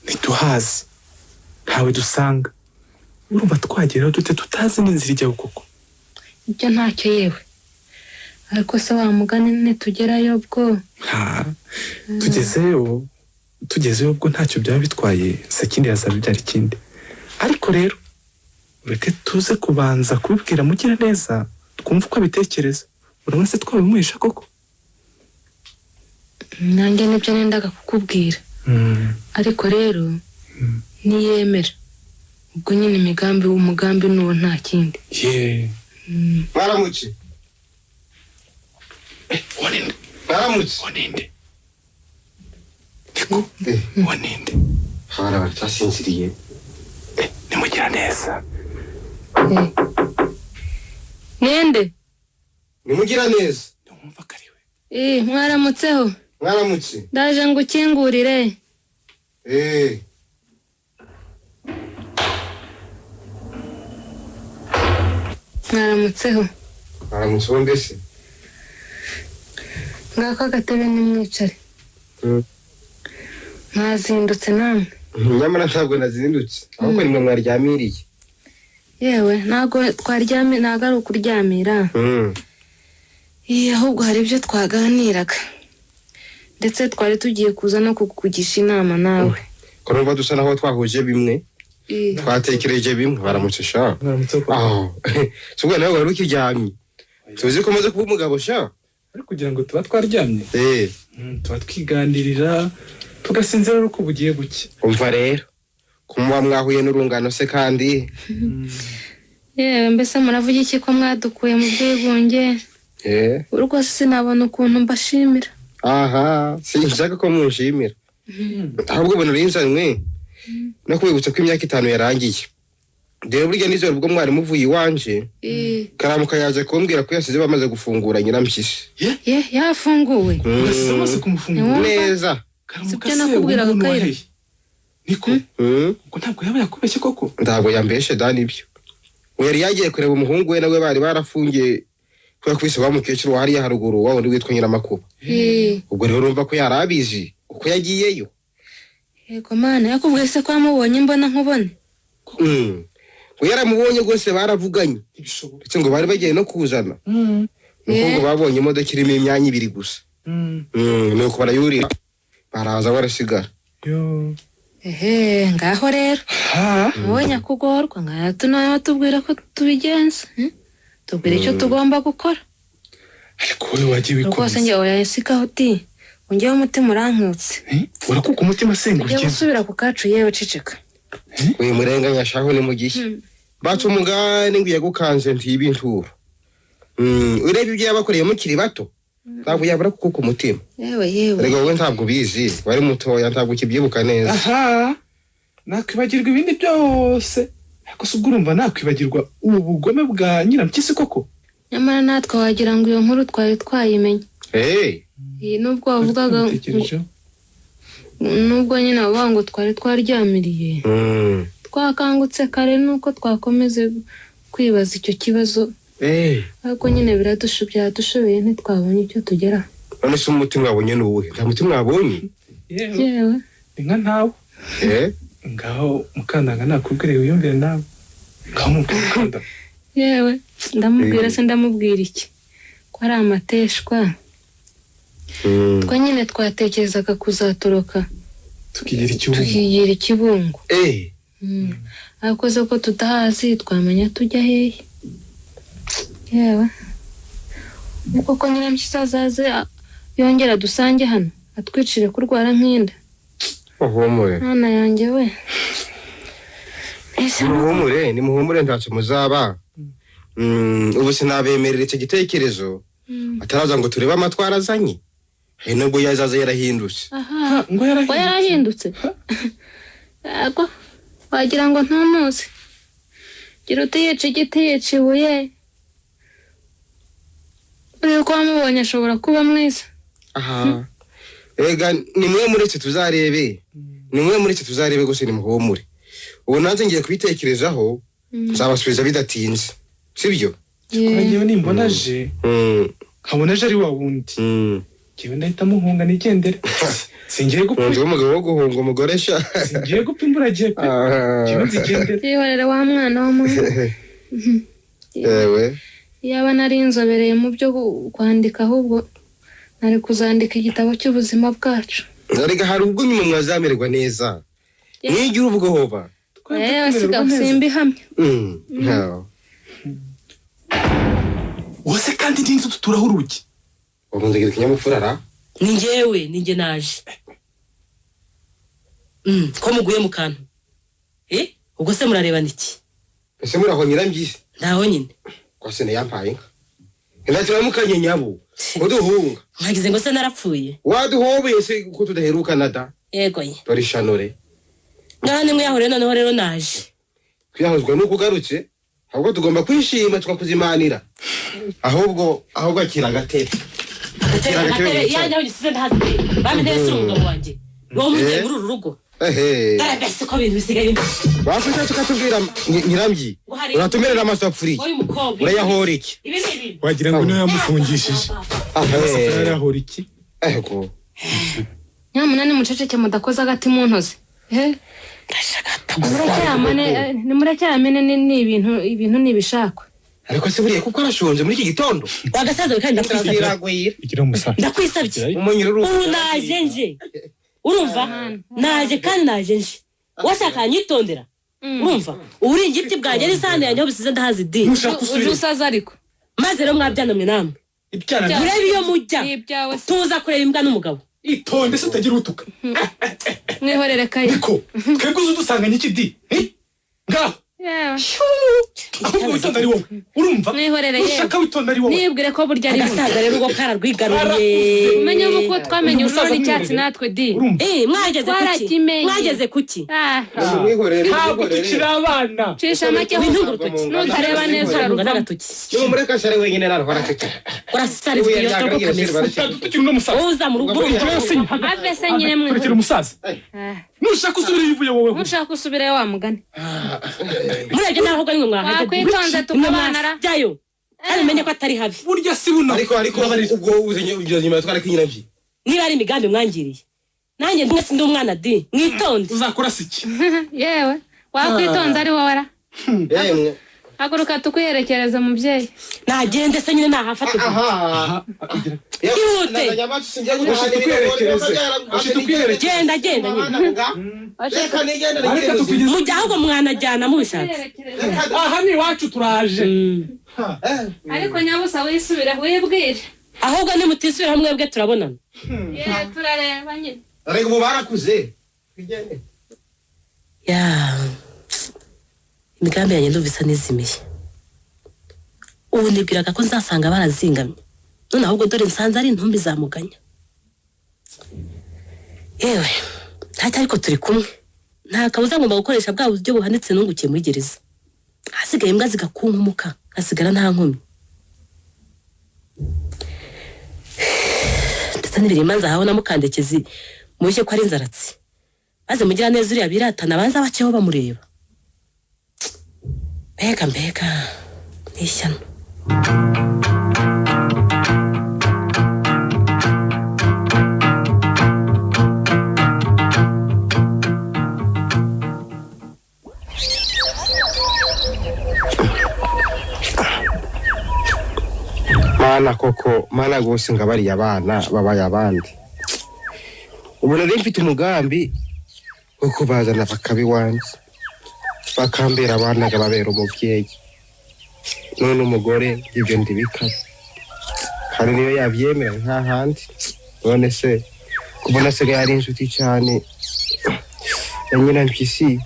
ntituhazi, ntawe dusanga. Urumva twageraho dute tutazi n'inzira ijyaho koko? Ibyo ntacyo yewe, ariko se wa mugani nitugerayo bwo? Tugezeyo, tugezeyo ubwo ntacyo byaba bitwaye, sakindi yazaba ibyara ikindi. Ariko rero ureke tuze kubanza kubibwira Mugiraneza twumve uko abitekereza. Urabona se twabimuhisha koko? Nanjye nibyo nendaga kukubwira. Ariko rero niyemera ubwo nyine imigambi umugambi n'uwo nta kindi. Mwaramutse. Waninde. Mwaramutse. Waninde. Niko. Waninde. Abana baracyasinziriye. Ni Mugiraneza. Ninde? Ni Mugiraneza. Numva kariwe. Mwaramutseho. Mwaramutse. Ndaje ngo ukingurire. Mwaramutseho. Aramutse uwo mbese. Ngako agatebe nimwicare. Mwazindutse namwe? Nyamara ntabwo nazindutse, ahubwo nimwe mwaryamiriye. Yewe ntabwo twaryamye, ntabwo ari ukuryamira. Ahubwo hari ibyo twaganiraga, ndetse twari tugiye kuza no kukugisha inama nawe. Ko numva dusa naho twahuje bimwe, twatekereje bimwe. Baramutse sha. Si ubwo nawe wari ukiryamye, tuzi ko umaze kuba umugabo sha. Ariko kugira ngo tuba twaryamye, tuba twiganirira tugasinzira uko bugiye guke. Umva rero kumuba mwahuye n'urungano se kandi. Yewe mbese muravuga iki ko mwadukuye mu bwigunge? Rwose sinabona ukuntu mbashimira. Aha sinshaka ko munshimira, ahubwo ubona urinzanywe no kubibutsa ko imyaka 5 yarangiye. Rero burya nijoro ubwo mwari muvuye iwanje, Karamuka yaje kumbwira ko yasize bamaze gufungura Nyirampyisi. Ye yafunguwe? Basize bamaze kumufungura neza. Karamuka se nakubwiraga Kayira. Niko ubwo ntabwo yaba yakubeshye koko? Ntabwo yambeshe da, nibyo. We yari yagiye kureba umuhungu we nawe bari barafungiye kubera kubise wa mukecuru wa hariya haruguru, wa wundi witwa Nyiramakuba. Ubwo rero urumva ko yari abizi uko yagiyeyo. Yego mana, yakubwiye se ko yamubonye mbona nkubone? Ngo yaramubonye rwose, baravuganye, ndetse ngo bari bagiye no kuzana. Nuko ngo babonye imodoka irimo imyanya 2 gusa. Nuko barayurira baraza barasigara. Ehe ngaho rero wowe nyakugorwa ngaho tunayo tubwira ko tubigenza, tubwira icyo tugomba gukora. Ariko wowe wagiye wikomeza rwose. Njye oya sikaho uti ungewe umutima urankutse. Urakuka umutima senga ugiye gusubira ku kacu. Yewe ceceka. Uyu murenganya shaho ni mugihe baca umugani ngo yagukanze ntibe inturo. Urebye ibyo yabakoreye mukiri bato, ntabwo yabura kukuka umutima. Yewe yewe erega wowe ntabwo ubizi, wari mutoya ntabwo ukibyibuka neza. Aha nakwibagirwa ibindi byose, ariko si ubwo urumva nakwibagirwa ubu bugome bwa Nyirampyisi koko? Nyamara natwe wagira ngo iyo nkuru twari twayimenye. Iyi nubwo wavugaga, nubwo nyine bavuga ngo twari twaryamiriye, twakangutse kare nuko twakomeze kwibaza icyo kibazo. Ariko nyine biradushobeye ntitwabonye icyo tugera. None se umuti mwabonye ni uwuhe? Nta muti mwabonye? Yewe ni nka ntawe. Ngaho Mukandanga nakubwire wiyumvire nawe. Ngaho mubwire Mukandanga. Yewe ndamubwira se ndamubwira iki ko ari amateshwa? Twe nyine twatekerezaga kuzatoroka tukigira ikibungo. Ariko se ko tutahazi twamenya tujya hehe? Yewe kuko Nyirampyisi azaze yongera dusange hano atwicire kurwara nk'inda. Muhumure mwana yanjye we, muhumure, nimuhumure ntacyo muzaba. Ubu sinabemerera icyo gitekerezo ataraza ngo turebe amatwara azanye. Hari nubwo yazaza yarahindutse. Aha ngo yarahindutse. Yego wagira ngo ntumuzi. Gira uti yica igiti yica ibuye. Uri ko wamubonye ashobora kuba mwiza. Aha ega nimwe muretse tuzarebe, nimwe muretse tuzarebe gusa nimuhumure. Ubu nanjye ngiye kubitekerezaho, nzabasubiza bidatinze, sibyo? Kuko ngewe nimbona aje nkabona aje ari wa wundi, ngewe ndahita muhunga nigendere. Singiye gupfa. Unzi umugabo wo guhunga umugore sha. Singiye gupfa imburagihe pe. Ngewe nzigendere. Yihorere wa mwana w'umuhungu. Yewe yaba nari inzobereye mu byo kwandika, ahubwo nari kuzandika igitabo cy'ubuzima bwacu. Erega hari ubwo nyuma mwazamererwa neza mwigira ubwoba. Yewe siga simbihamya. Wose kandi n'inzu tuturaho urugi. Ukunze kugira ikinyabupfura ra? Ni njyewe, ni njye naje. Ko muguye mu kantu? Ubwo se murarebana iki? Ese muraho Nyirampyisi? Ndaho nyine. Ko se yampaye inka. Indatira nyabo. Uduhunga. Mwagize ngo se narapfuye. Waduhobeye se ko tudaherukana da? Yego ye. Dore ishanore. Ngaha nimwe yahure noneho rero naje. Kwiyahuzwa nuko ugarutse, ahubwo tugomba kwishima tukakuzimanira. Ahubwo akira agatebe. Agatebe yanjye aho gisize ndahazi. Bami ndetse umugabo wanjye. Wowe mugiye muri uru rugo. Ehe. Dore mbese ko ibintu bisigaye bimeze. Wafasha tukatubwira nyirambyi. Uratumerera amasafuriya. Uyu mukobwa. Urayahora iki? Ibi ni ibintu. Wagira ngo niwe yamufungishije. Amasafuriya arayahora iki? Ego. Nyamunani muceceke mudakoza agati mu ntozi. Nimureke ni ibintu ni ibishakwa. Ariko se buriya kuko arashonje muri iki gitondo. Wagasaza kandi ndakwisabye. Igira umusaza. Ndakwisabye. Umunyururu. Ubu naje nje. Urumva? Naje kandi naje nje. Washaka nyitondera. Urumva? Uburingiti bwanjye n'isahani yanjye bisize ndahazi di. Uje usaza ariko. Maze rero mwabyanamwe namwe. Ibyana. Murebe iyo mujya. Tuza kureba imbwa n'umugabo. Itonde se utagira utuka. Mwihorere kayi. Niko. Twebwe uzudusanganye iki di? Ngaho. Ahubwo witonda ari wowe. Urumva? Mwihorere yewe. Ushaka witonda ari wowe. Nibwire ko burya ari agasaza rero ubwo kararwigaruye. Umenye uko twamenye ururo n'icyatsi natwe di. Mwageze kuki? Mwageze kuki? Ntabwo tukiri abana. Cisha make nutareba neza uraruva. Niba mureka asare wenyine narwara keke. Urasare twiyo ko kameze. Tukiri no musaza. Uza mu rugo. Ave se nyine mwe. Kurekera umusaza. Nushaka usubira ivuye wowe. Nushaka usubira wa mugani. Murebye naho ubwo nimwe mwahajya. Wakwitonze tukabana ra. Jyayo. Kandi umenye ko atari habi. Burya si buno. Ariko ubwo uzenye ibyo nyuma twara kinyirabyi. Niba ari imigambi mwangiriye. Nanjye ndumwe sindi umwana di. Mwitonde. Uzakora siki? Yewe. Wakwitonze ari wowe ra. Yemwe. Haguruka tukuherekereza mubyeyi. Nagende se nyine nahafata. Aha. Ihute. Genda genda nyine. Reka nigende nigende. Mujya ahubwo mwanajyana mubishatse. Aha ni iwacu turaje. Ariko nyabusa wisubire wibwire. Ahubwo nimutisubira mwebwe turabonana. Ye turareba nyine. Ariko ubu barakuze. Twigende. Ya. Imigambi yanjye ndumva isa n'izimiye. Ubu nibwiraga ko nzasanga barazingamye. None ahubwo dore nsanze ari intumbi zamuganya. Yewe, ntacyo ariko turi kumwe. Nta kabuza ngomba gukoresha bwa buryo buhanitse nungukiye muri gereza. Hasigaye imbwa zigakunkumuka, hasigara nta nkomyi. Ndetse n'ibirima nzahawe na Mukandekezi mushye ko ari inzaratsi. Maze mugira neza uriya biratana banza baceho bamureba. Mbega mbega ni ishyano. Mana koko mana gose ngabariya abana babaye abandi. Ubu nari mfite umugambi wo kubazana bakabiwanze. Bakambera abana babera umubyeyi. None umugore ibyo ndibikaba. Kandi niyo yabyemera nta handi. None se kubona se yari inshuti cyane. Ya nyina mpyisi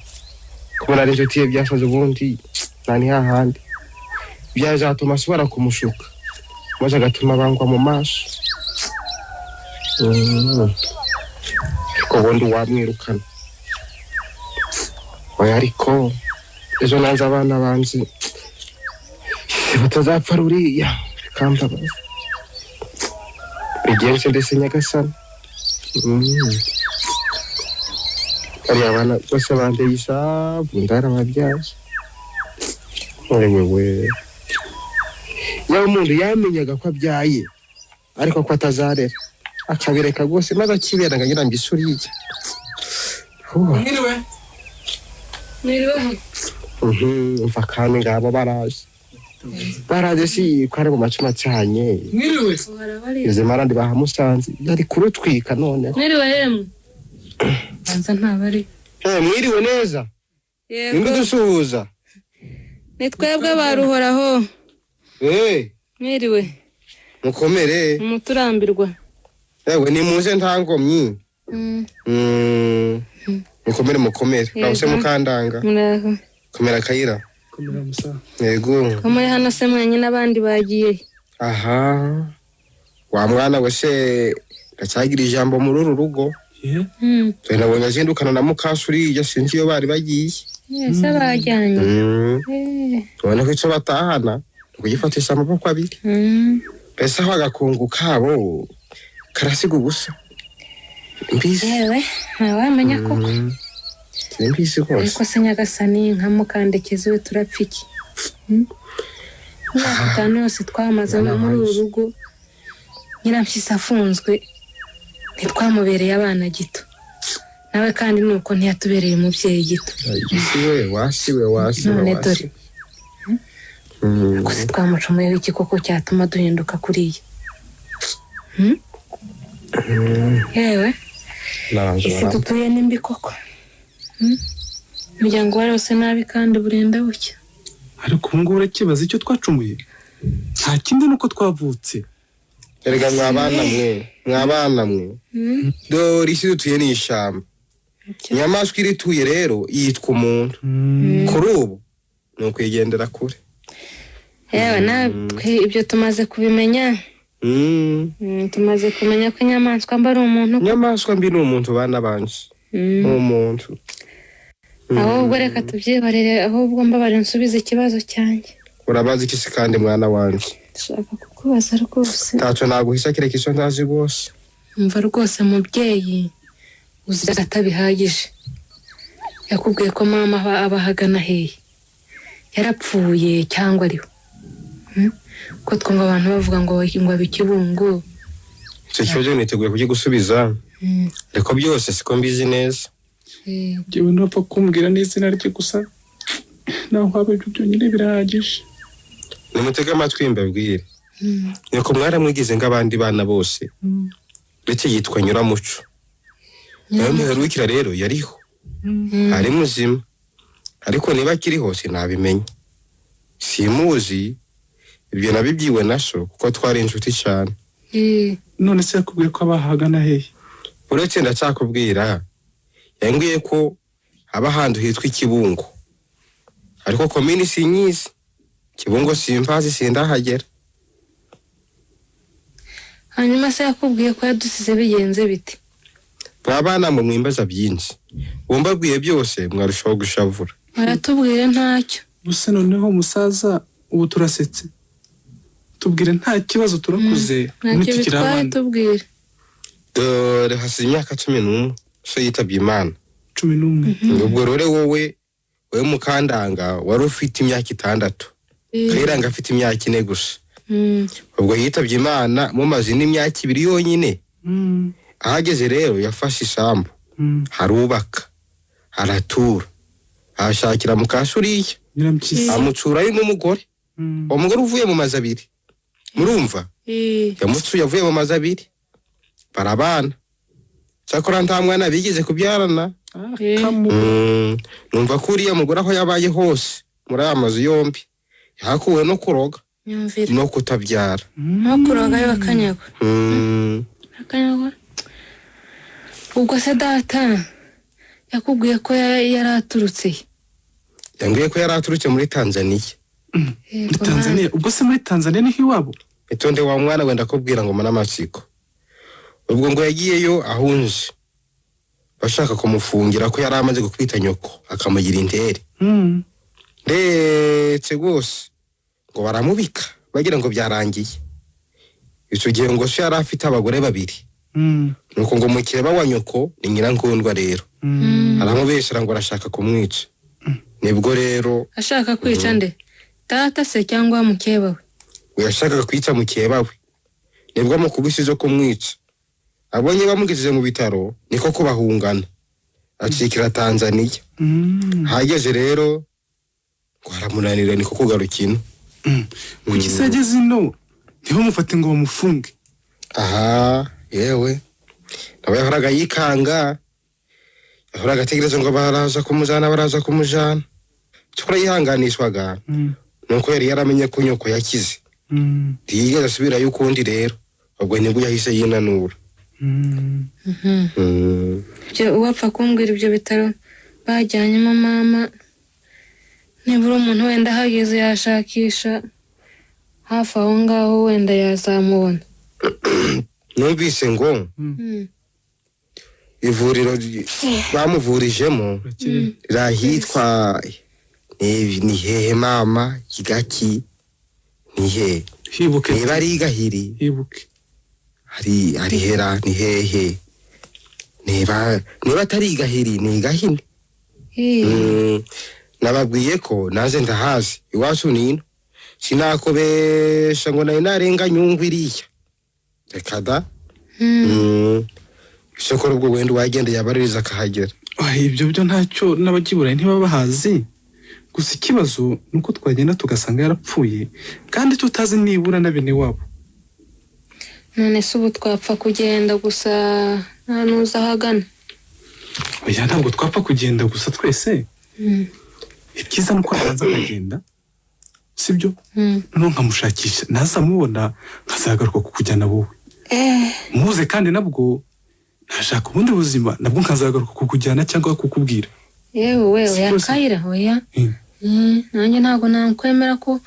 kubona ari inshuti ye byasoze ubundi nani hahandi. Byazatuma asubira kumushuka. Maze agatuma bangwa mu maso. Ariko ubundi wamwirukana. Oya ariko ejo nanze abana banzi batazapfa ruriya bikambabaza. Bigenze ndetse Nyagasani. Bariya abana bose bandeye isavu ndarababyaza. Wewe yaba umuntu yamenyaga ko abyaye ariko ko atazarera akabireka rwose maze akibera ngo agira ngo isuriye. Mwiriwe. Mwiriwe. Umva kandi ngabo baraje. Baraje si ko ari mu macuma acanye. Mwiriwe. Izi marandi bahamusanze yari kurutwika noneho. Mwiriwe yemwe. Banza ntabari. Mwiriwe neza. Yego. Ninde dusuhuza? Ni twebwe baruhoraho. Mwiriwe. Mukomere. Umuturambirwa. Ewe ni muze ntangomyi. Mukomere mukomere. Rawuse mukandanga. Muraho. Komera kayira. Komera musa. Yego. Komere hano se mwenye n'abandi bagiye. Aha. Wa mwana we se ndacyagira ijambo muri uru rugo. Twe nabonye azindukana na mukasuri yasinzi iyo bari bagiye. Ese bajyanye. Tubona ko icyo batahana kugifatisha amaboko abiri. Mbese aho agakungu kabo karasiga ubusa. Mbese yewe Ntawamenya koko. Simbizi rwose. Ariko se Nyagasani, nka Mukandekezi we turapfa iki? Imyaka 5 yose twamaze muri uru rugo Nyirampyisi afunzwe, ntitwamubereye abana gito, nawe kandi nuko ntiyatubereye umubyeyi gito. We wasiwe wasiwe. None dore gusa twamucumuyeho iki koko cyatuma duhinduka kuriya? Yewe, isi dutuye ni mbi koko. Umuryango warose nabi kandi burenda bucya. Ariko ubu ngubu urakibaza icyo twacumuye? Nta kindi nuko twavutse. Erega mwabana mwe, mwabana mwe, dore isi dutuye ni ishyamba. Inyamaswa irituye rero yitwa umuntu. Kuri ubu ni ukwigendera kure. Yewe, natwe ibyo tumaze kubimenya. Tumaze kumenya ko inyamaswa mbi ari umuntu. Inyamaswa mbi ni umuntu, bana banje, ni umuntu. Ahubwo reka tubyibarire, ahubwo mbabare nsubize ikibazo cyanjye. Urabaza iki se kandi mwana wanje? Ndashaka kukubaza rwose. Ntacyo naguhisha kereka icyo ntazi rwose. Umva rwose mubyeyi, uzi atabihagije. Yakubwiye ko mama aba ahagana hehe? Yarapfuye cyangwa ariho? Ko twumva abantu bavuga ngo abe Ikibungo. Icyo kibazo niteguye kugigusubiza, ariko byose siko mbizi neza. Njyewe ntapfa kumbwira n'izina rye gusa, naho haba ibyo byonyine birahagije. Nimutege amatwi mbabwire. Nyoko mwaramwigize nk'abandi bana bose, ndetse yitwa Nyuramuco. Nawe muherukira rero yariho, ari muzima, ariko niba akiriho sinabimenya, simuzi. Ibyo nabibyiwe na so kuko twari inshuti cyane. None se yakubwiye ko abahagana hehe? Uretse ndacyakubwira, yambwiye ko aba ahantu hitwa Ikibungo, ariko komini sinyizi. Kibungo simpazi, sindahagera. Hanyuma se yakubwiye ko yadusize bigenze bite? Mwabana mwe mwimbaza byinshi, wumbabwiye byose mwarushaho gushavura. Baratubwire ntacyo. Gusa noneho musaza, ubu turasetse. Tubwire nta kibazo, turakuze. Ntacyo bitwaye, tubwire. Dore hasize imyaka 11 so yitabye Imana. 11. Ubwo rero wowe Mukandanga wari ufite imyaka 6, Kayiranga afite imyaka 4 gusa. Ubwo yitabye Imana mumaze n'imyaka 2 yonyine. Ahageze rero yafashe isambu, harubaka, aratura, ahashakira mukasuriya, amutsurayo n'umugore. Uwo mugore uvuye mu mazu 2, murumva? Yamutsuye avuye mu mazu 2, barabana. Cyakora nta mwana bigeze kubyarana. Numva ko uriya mugore aho yabaye hose muri aya mazu yombi yahakuwe no kuroga no kutabyara. No kuroga yo bakanyagwa. Akanyagwa. Ubwo se data yakubwiye ko yaraturutse? Yambwiye ko yaraturutse muri Tanzania. Muri Tanzania? Ubwo se muri Tanzania niho iwabo? Itonde wa mwana wenda kubwira ngo manamatsiko. Ubwo ngo yagiyeyo ahunze, bashaka kumufungira ko yari amaze gukubita nyoko akamugira intere. Ndetse rwose ngo baramubika bagira ngo byarangiye. Icyo gihe ngo se yari afite abagore 2. Nuko ngo mukeba wa nyoko ni Nyirankundwa rero, aramubeshyera ngo arashaka kumwica. Nibwo rero ashaka kwica nde? Data se cyangwa mukeba we? We yashakaga kwica mukeba we, nibwo amukubise zo kumwica. Abonye bamugejeje mu bitaro niko kubahungana, acikira Tanzania. Hageze rero ngo aramunanira, niko kugaruka ino. Kuki se ageze ino ntibamufate ngo bamufunge? Aha, yewe nawe yahoraga yikanga, yahoraga ategereza ngo baraza kumujana, baraza kumujana. Cyakora yihanganishwaga nuko yari yaramenye ko nyoko yakize. Ntiyigeze asubirayo ukundi rero, ubwo nibwo yahise yinanura. Uwapfa kumbwira ibyo bitaro bajyanyemo mama, nibura umuntu wenda ahageze yashakisha hafi aho ngaho wenda yazamubona. Numvise ngo ivuriro bamuvurijemo rahitwa ni hehe mama? Kigaki ni hehe? Niba ari Gahiri, hari hera ni hehe? Ni Niba atari igahiri ni igahini. Nababwiye ko naze ndahazi iwacu nino sinakobesha ngo nari narenga nyungwe iriya reka da. Isoko ubwo wenda wagenda yabaririza akahagera. Ibyo byo ntacyo n'abagiburayi ntibabahazi. Gusa ikibazo nuko twagenda tugasanga yarapfuye kandi tutazi nibura na bene wabo. None se ubu twapfa kugenda gusa nta nuza ahagana? Oya ntabwo twapfa kugenda gusa twese. Ibyiza nuko abanza akagenda, sibyo? Noneho nkamushakisha nazamubona nkazagaruka kukujyana wowe. Muze kandi nabwo ntashaka ubundi buzima nabwo nkazagaruka kukujyana cyangwa kukubwira. Yewe oya Kayira oya. Nanjye ntabwo nakwemera ko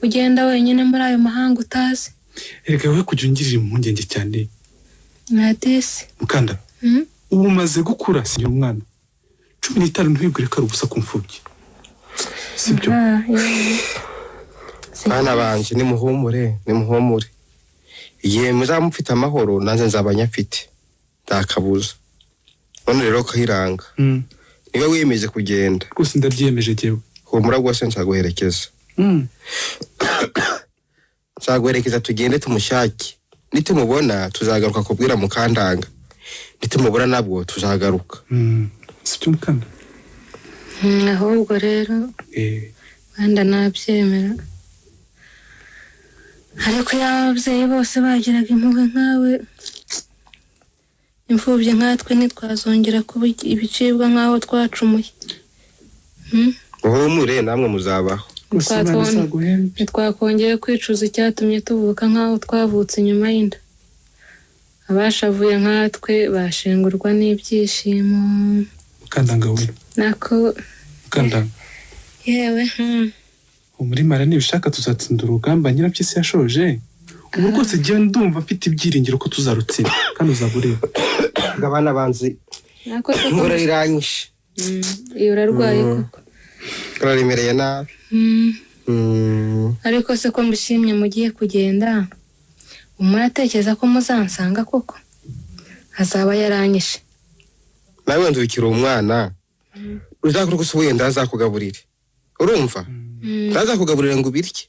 ugenda wenyine muri ayo mahanga utazi. Erega wowe kujya ungirira impungenge cyane. Nadisi. Mukanda. Ubu umaze gukura sinyira umwana. 15 ntibigure ko ari ubusa ku mfubyi. Sibyo? Bana banje nimuhumure, nimuhumure. Igihe muzamufite amahoro nanze nzaba nyafite. Ndakabuza. None rero Kayiranga. Niba wiyemeje kugenda. Rwose ndabyiyemeje jewe. Humura rwose nzaguherekeza. Nzaguherekeza tugende tumushake. Nitumubona tuzagaruka kubwira Mukandanga. Nitumubura nabwo tuzagaruka. Sibyo Mukanda? Ahubwo rero wenda nabyemera. Ariko iyo ababyeyi bose bagiraga impuhwe nkawe, imfubyi nkatwe ntitwazongera kuba ibicibwa nk'aho twacumuye. Muhumure namwe muzabaho. Ntitwakongeye kwicuza icyatumye tuvuka nk'aho twavutse nyuma y'inda. Abashavuye nkatwe bashengurwa n'ibyishimo. Mukandanga we. Nako. Mukandanga. Yewe. Muri mara nibishaka tuzatsinda urugamba Nyirapyisi yashoje. Ubu rwose jyewe ndumva mfite ibyiringiro ko tuzarutsinda kandi uzabureba. Abana banzi. Nako se ngora iranyishe. Iyo urarwaye koko. Uraremereye nabi. Ariko se ko mbishimye mugiye kugenda, umuratekereza ko muzansanga koko? Azaba yaranyishe. Nawe ndukira umwana. Uzakora uko wenda azakugaburire. Urumva? Ndazakugaburira ngo ubirye.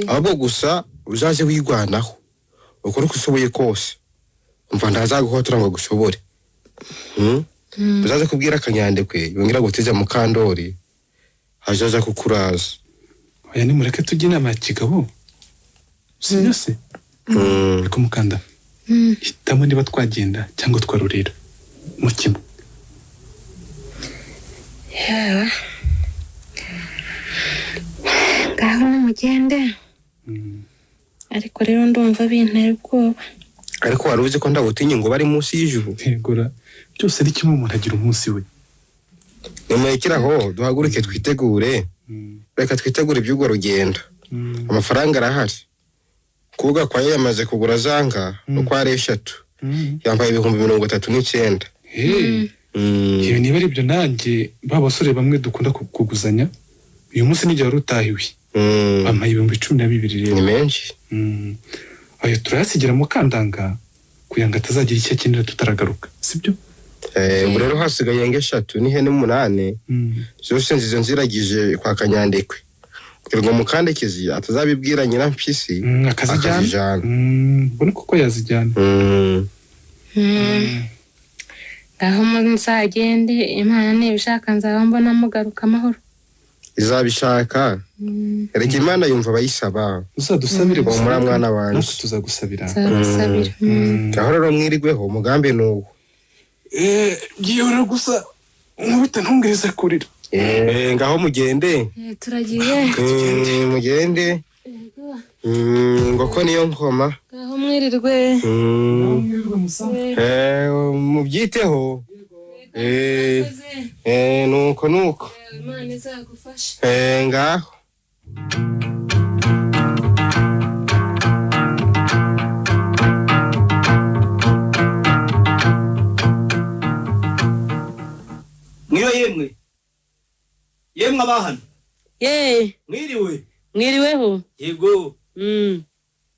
Ahubwo gusa uzaje wigwanaho. Ukora uko ushoboye kose. Umva ndazaguhotora ngo gushobore. Uzaze kubwira Kanyandekwe yongera guteza Mukandori. Azaza kukuraza. Oya nimureke tujye inama ya kigabo. Sibyo se? Ariko Mukanda. Hitamo niba twagenda cyangwa twarurira. Mu kimwe. Yewe. Ngaho nimugende. Ariko rero ndumva bintera ubwoba. Ariko wari uzi ko ndabutinye ngo bari munsi y'ijuru. Yegora byose ni kimwe umuntu agira umunsi we. Nimurekeraho duhaguruke twitegure. Reka twitegure iby'urwo rugendo. Amafaranga arahari. Kuvuga kwa yamaze kugura zanga uko ari 3. Yambaye 39,000. Iyo niba ari ibyo nanjye ba basore bamwe dukunda kuguzanya uyu munsi n'igihe wari utahiwe. Bampaye 12,000 rero. Ni menshi. Ayo turayasigira Mukandanga kugira ngo atazagira icyo akenera tutaragaruka. Sibyo? Ubu rero hasigaye ngo 3 n'ihene 8. Zose nzizo nziragije kwa Kanyandekwe. Kugira ngo Mukandekezi atazabibwira Nyirampyisi akazijyana. Mbona koko yazijyana. Ngaho muzagende Imana nibishaka nzaba mbona mugaruka amahoro. Izabishaka. Erega Imana yumva abayisaba. Uzadusabire gusa muri mwana wanje. Natwe tuzagusabira. Nzabasabira. Ngaho rero mwirigweho umugambi nuwo. Byihorera gusa nkubita ntungereze kurira. Ngaho mugende. Turagiye. Mugende. Ngo ko niyo nkoma. Ngaho mwirirwe. Mubyiteho. Nuko nuko. Imana izagufasha. Ngaho. Mwiriwe yemwe. Yemwe abahano. Ye. Mwiriwe. Mwiriweho. Yego.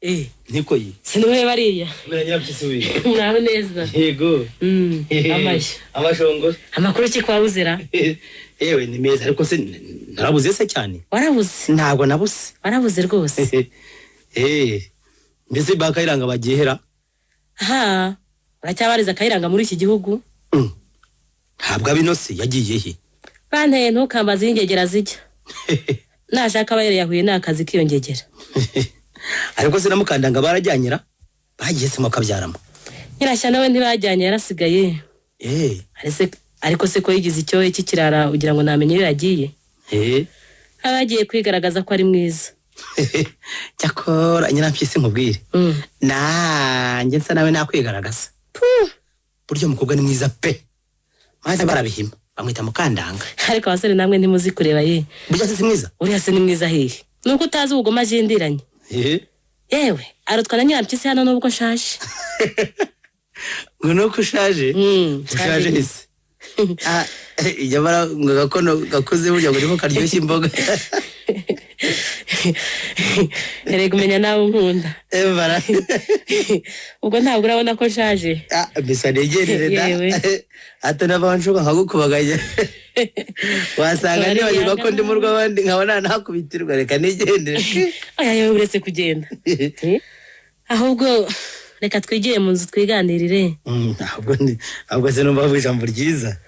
Niko yi. Sinuhe bariya. Mera nyirapyisi we. Mwaho neza. Yego. Amashyo. Amashongo. Amakuru ki kwa Buzira? Yewe ni meza ariko se narabuze se cyane. Warabuze. Ntabwo nabuze. Warabuze rwose. Mbese ba Kayiranga bagihera? Ha, uracyabariza Kayiranga muri iki gihugu? Ntabwo abinose yagiye he? Banteye ntukambaze ingegera zijya. Nashaka abayere yahuye n'akazi kiyongegera. Ariko se na Mukandanga barajyanyira? Bagiye se mukabyaramo. Nyirashya nawe ntibajyanye yarasigaye. Ariko se ko yigize icyohe cy'ikirara ugira ngo namenye iyo yagiye? Abagiye kwigaragaza ko ari mwiza. Cyakora nyirampyisi nkubwire. Nanjye nsa nawe nakwigaragaza. Buryo mukobwa ni mwiza pe. Maze barabihima bamwita Mukandanga. Ariko abasore namwe ntimuzi kureba ye. Burya se si mwiza? Uriya se ni mwiza hehe? Nuko utazi ubugoma ajendiranye. Yewe arutwa na nyirampyisi hano nubwo nshaje. Ngo nuko ushaje? Ushaje ese. Ijya ngo gakono gakuze burya ngo niko karyoshye imboga. Erega umenya nawe unkunda. Ubwo ntabwo urabona ko nshaje. Mbese negerere da. Ati n'abanshuka nkagukubaganya. Wasanga nibagirwa ko ndi mu rw'abandi nkabona nakubitirwa reka nigendere. Oya yewe uretse kugenda. Ahubwo reka twigire mu nzu twiganirire. Ahubwo se numva bavuga ijambo ryiza.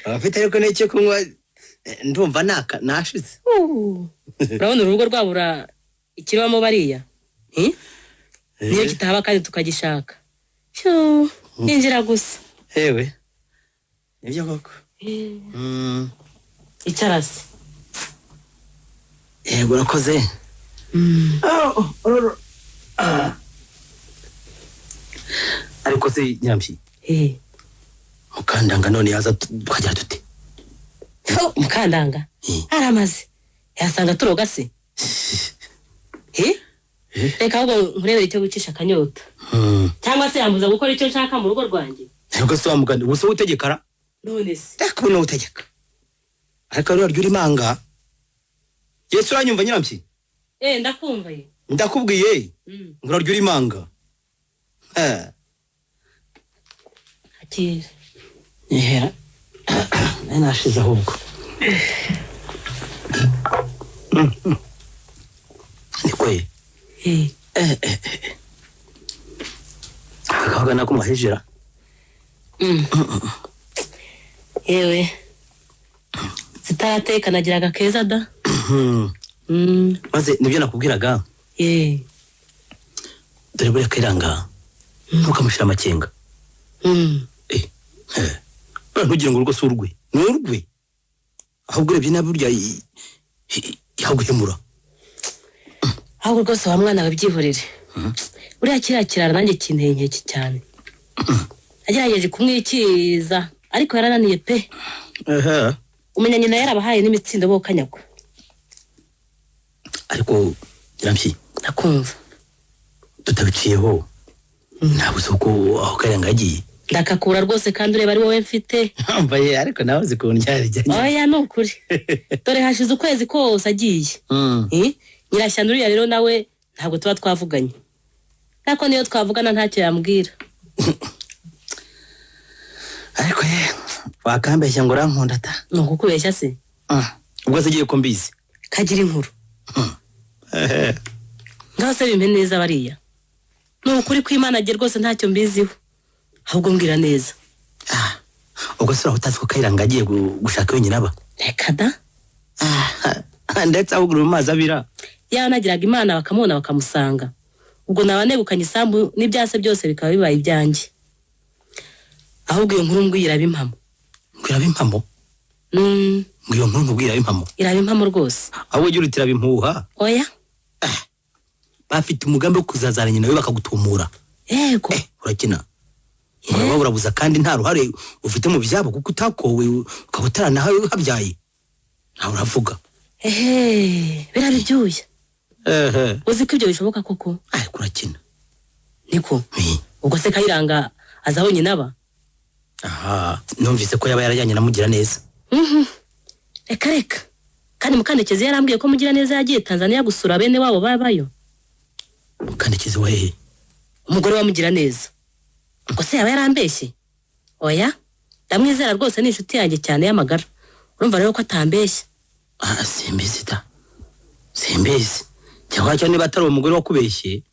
Abafite ariko n'icyo kunywa ndumva naka nashize. Urabona urugo rwabura ikibamo bariya? Niyo kitahaba kandi tukagishaka. Injira gusa. Ewe. Nibyo koko. Icarase. Yego urakoze. Ariko se nyirampyi. Mukandanga none yaza tukagira dute? Mukandanga aramaze yasanga turoga se. Reka ahubwo nkurebere icyo gucisha akanyota. Cyangwa se yambuza gukora icyo nshaka mu rugo rwanjye. Ariko se wamuganda ubu se utegekara? None se reka ubu utegeka. Ariko rero ryo urimanga. Yesu uranyumva nyirampyi? Ndakumva ye. Ndakubwiye ngo ryo urimanga. Akira. Yehera. Nashize ahubwo. Nikwe. Akaga nakumwahijira. Yewe. Zitarateka nagiraga keza da. Maze nibyo nakubwiraga. Dore buriya Kayiranga ntukamushira amakenga. Ntugira ngo urugo si urwe. Ni urwe. Ahubwo urebye nabi burya yaguhemura. Ahubwo rwose wa mwana wabyihorere. Uriya kiriya kirara nanjye kinteye inkeke cyane. Agerageje kumwikiza ariko yarananiye pe. Umenya nyina yarabahaye n'imitsindo bo kanyagwa. Ariko nyirampyi ndakumva. Tutabiciyeho. Ntabwo uko aho Kayiranga yagiye. Ndakakura rwose kandi ureba ari wowe mfite. Mbaye ariko nawe uzi ukuntu ryari. Oya ni ukuri. Dore hashize ukwezi kose agiye. Nyirashyano uriya rero nawe ntabwo tuba twavuganye. Nako niyo twavugana ntacyo yambwira. Ariko ye wakambeshya ngo urankunda ta. Ni ukukubeshya se? Ubwo se agiye ko mbizi. Kagira inkuru. Ngaho se bimpe neza bariya. Ni ukuri kw'Imana agiye rwose ntacyo mbiziho. Ahubwo mbwira neza. Ubwo se utazi ko Kayiranga agiye gushaka wenyine aba? Reka da. Ndetse ahubwo mu mazi abira. Yanagiraga Imana bakamubona bakamusanga. Ubwo naba negukanye isambu n'ibyase byose bikaba bibaye ibyanjye. Ahubwo iyo nkuru mbwira iraba impamo. Ngo iraba impamo? Ngo iyo nkuru nkubwira iraba impamo? Iraba impamo rwose. Ahubwo ugira uti iraba impuha? Oya. Bafite umugambi wo kuzazana nyina we bakagutumura. Yego. Urakina. Uraba urabuza kandi nta ruhare ufite mu byabo kuko utakowe ukaba utaranahabyaye. Ntawe uravuga. Biraba ibyuya. Uzi ko ibyo bishoboka koko? Ariko urakina. Niko. Ubwo se Kayiranga aza aho nyina aba? Numvise ko yaba yarajyanye na Mugiraneza. Reka reka. Kandi Mukandekezi yarambwiye ko Mugiraneza yagiye Tanzania gusura bene wabo babayo. Mukandekizi wa hehe? Umugore wamugira neza. Ubwo se yaba yarambeshye? Oya, ndamwizera rwose, ni inshuti yanjye cyane y'amagara. Urumva rero ko atambeshya. Ah, simbizi da, simbizi. Cyangwa cyo niba atari umugore wakubeshye,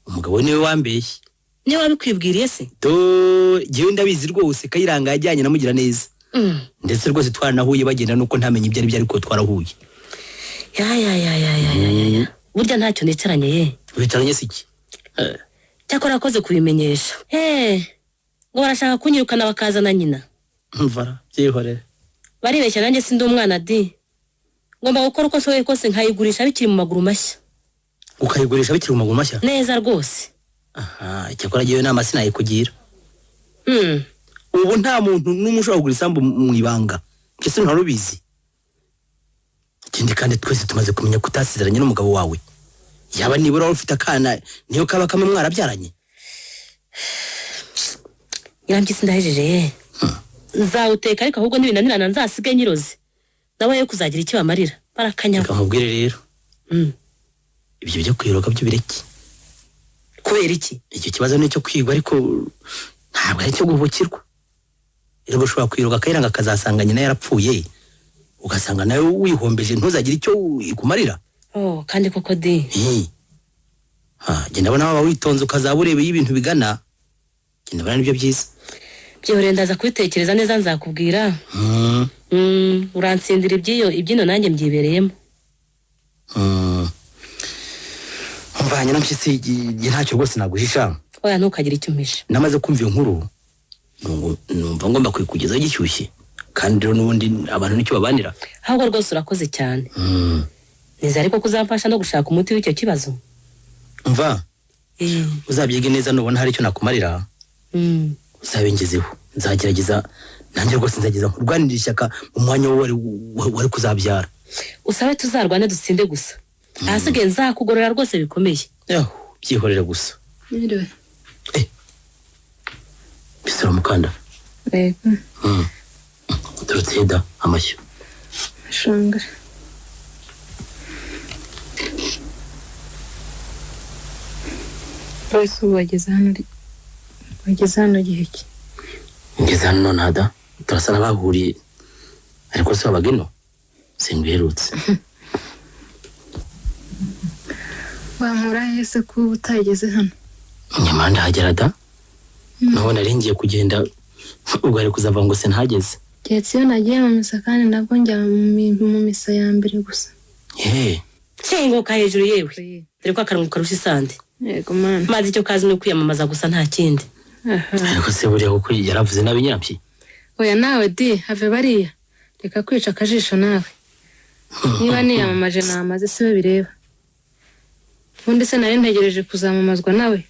umugabo we niwe wambeshye. Niba wabikwibwiriye se? Do, jyewe ndabizi rwose, Kayiranga yajyanye na Mugiraneza. Ndetse rwose twaranahuye bagenda, nuko ntamenye ibyo ari byo, ariko twarahuye. Ya ya ya ya ya ya ya ya. Burya ntacyo nicaranye ye. Wicaranye se iki? Cyakora akoze kubimenyesha. Ngo barashaka kunyirukana bakazana nyina. Mvara byihorere. Baribeshya, nanjye sindi umwana di. Ngomba gukora uko nshoboye kose nkayigurisha bikiri mu maguru mashya. Ukayigurisha bikiri mu maguru mashya? Neza rwose. Aha, icyakora jyewe nama sinayikugira. Ubu nta muntu n'umwe ushobora kugura isambu mu ibanga. Mbese ntarubizi. Ikindi kandi twese tumaze kumenya ko utasezeranye n'umugabo wawe. Yaba nibura wari ufite akana, niyo kaba kamwe mwarabyaranye. Nyirampyisi ndahejeje ye. Nzawuteka ariko ahubwo nibinanirana nzasige nyiroze. Nawe yo kuzagira icyo bamarira. Barakanyagwa. Reka nkubwire rero. Ibyo byo kwiroga byo bireke. Kubera iki? Icyo kibazo ni icyo kwigwa, ariko ntabwo ari icyo guhubukirwa. Rero ushobora kwiroga Kayiranga akazasanga nyina yarapfuye, ugasanga nawe wihombeje, ntuzagire icyo ikumarira. Oh, kandi koko di. Ha, genda ndabona waba witonze ukazaba ureba iyo ibintu bigana. Genda ndabona nibyo byiza. Byihorere ndaza kubitekereza neza nzakubwira. Uransindira iby'iyo ibyino nanjye mbyibereyemo. Mvanye na Mpyisi, ntacyo rwose naguhisha. Oya, ntukagire icyo umpisha. Namaze kumva iyo nkuru numva ngomba kuyikugezaho gishyushye, kandi rero n'ubundi abantu nicyo babanira. Ahubwo rwose urakoze cyane. Nizere ariko ko uzamfasha no gushaka umuti w'icyo kibazo. Mva, uzabyige neza, nubona hari icyo nakumarira uzabingezeho. Nzagerageza nanjye rwose, nzagerageza nkurwanirira ishyaka mu mwanya wo wari kuzabyara. Usabe tuzarwane dutsinde gusa. Ahasigaye nzakugorora rwose bikomeye. Yaho, byihorere gusa. Mwiriwe. Bisura mukanda. Yego. Turutse da amashyo. Shangara. Wese ubu wageze hano gihe ki? Ngeze hano nonaha da, turasa n'abahuriye, ariko se wabaga ino? Singuherutse. Wankura he se kuba utageze hano? Nyamara ndahagera da. Nubona nari ngiye kugenda, ubwo ari kuzava ngo sinhageze. Keretse iyo nagiye mu misa, kandi nabwo njya mu misa ya mbere gusa. Nshinguka hejuru yewe. Dore ko akarongo karusha isande. Yego mana. Maze icyo kazi ni ukwiyamamaza gusa nta kindi. Ariko se buriya kuko yaravuze nabi Nyirampyi? Oya nawe di, have bariya. Reka kwica akajisho nawe. Niba niyamamaje namaze si we bireba. Ubundi se nari ntegereje kuzamamazwa nawe.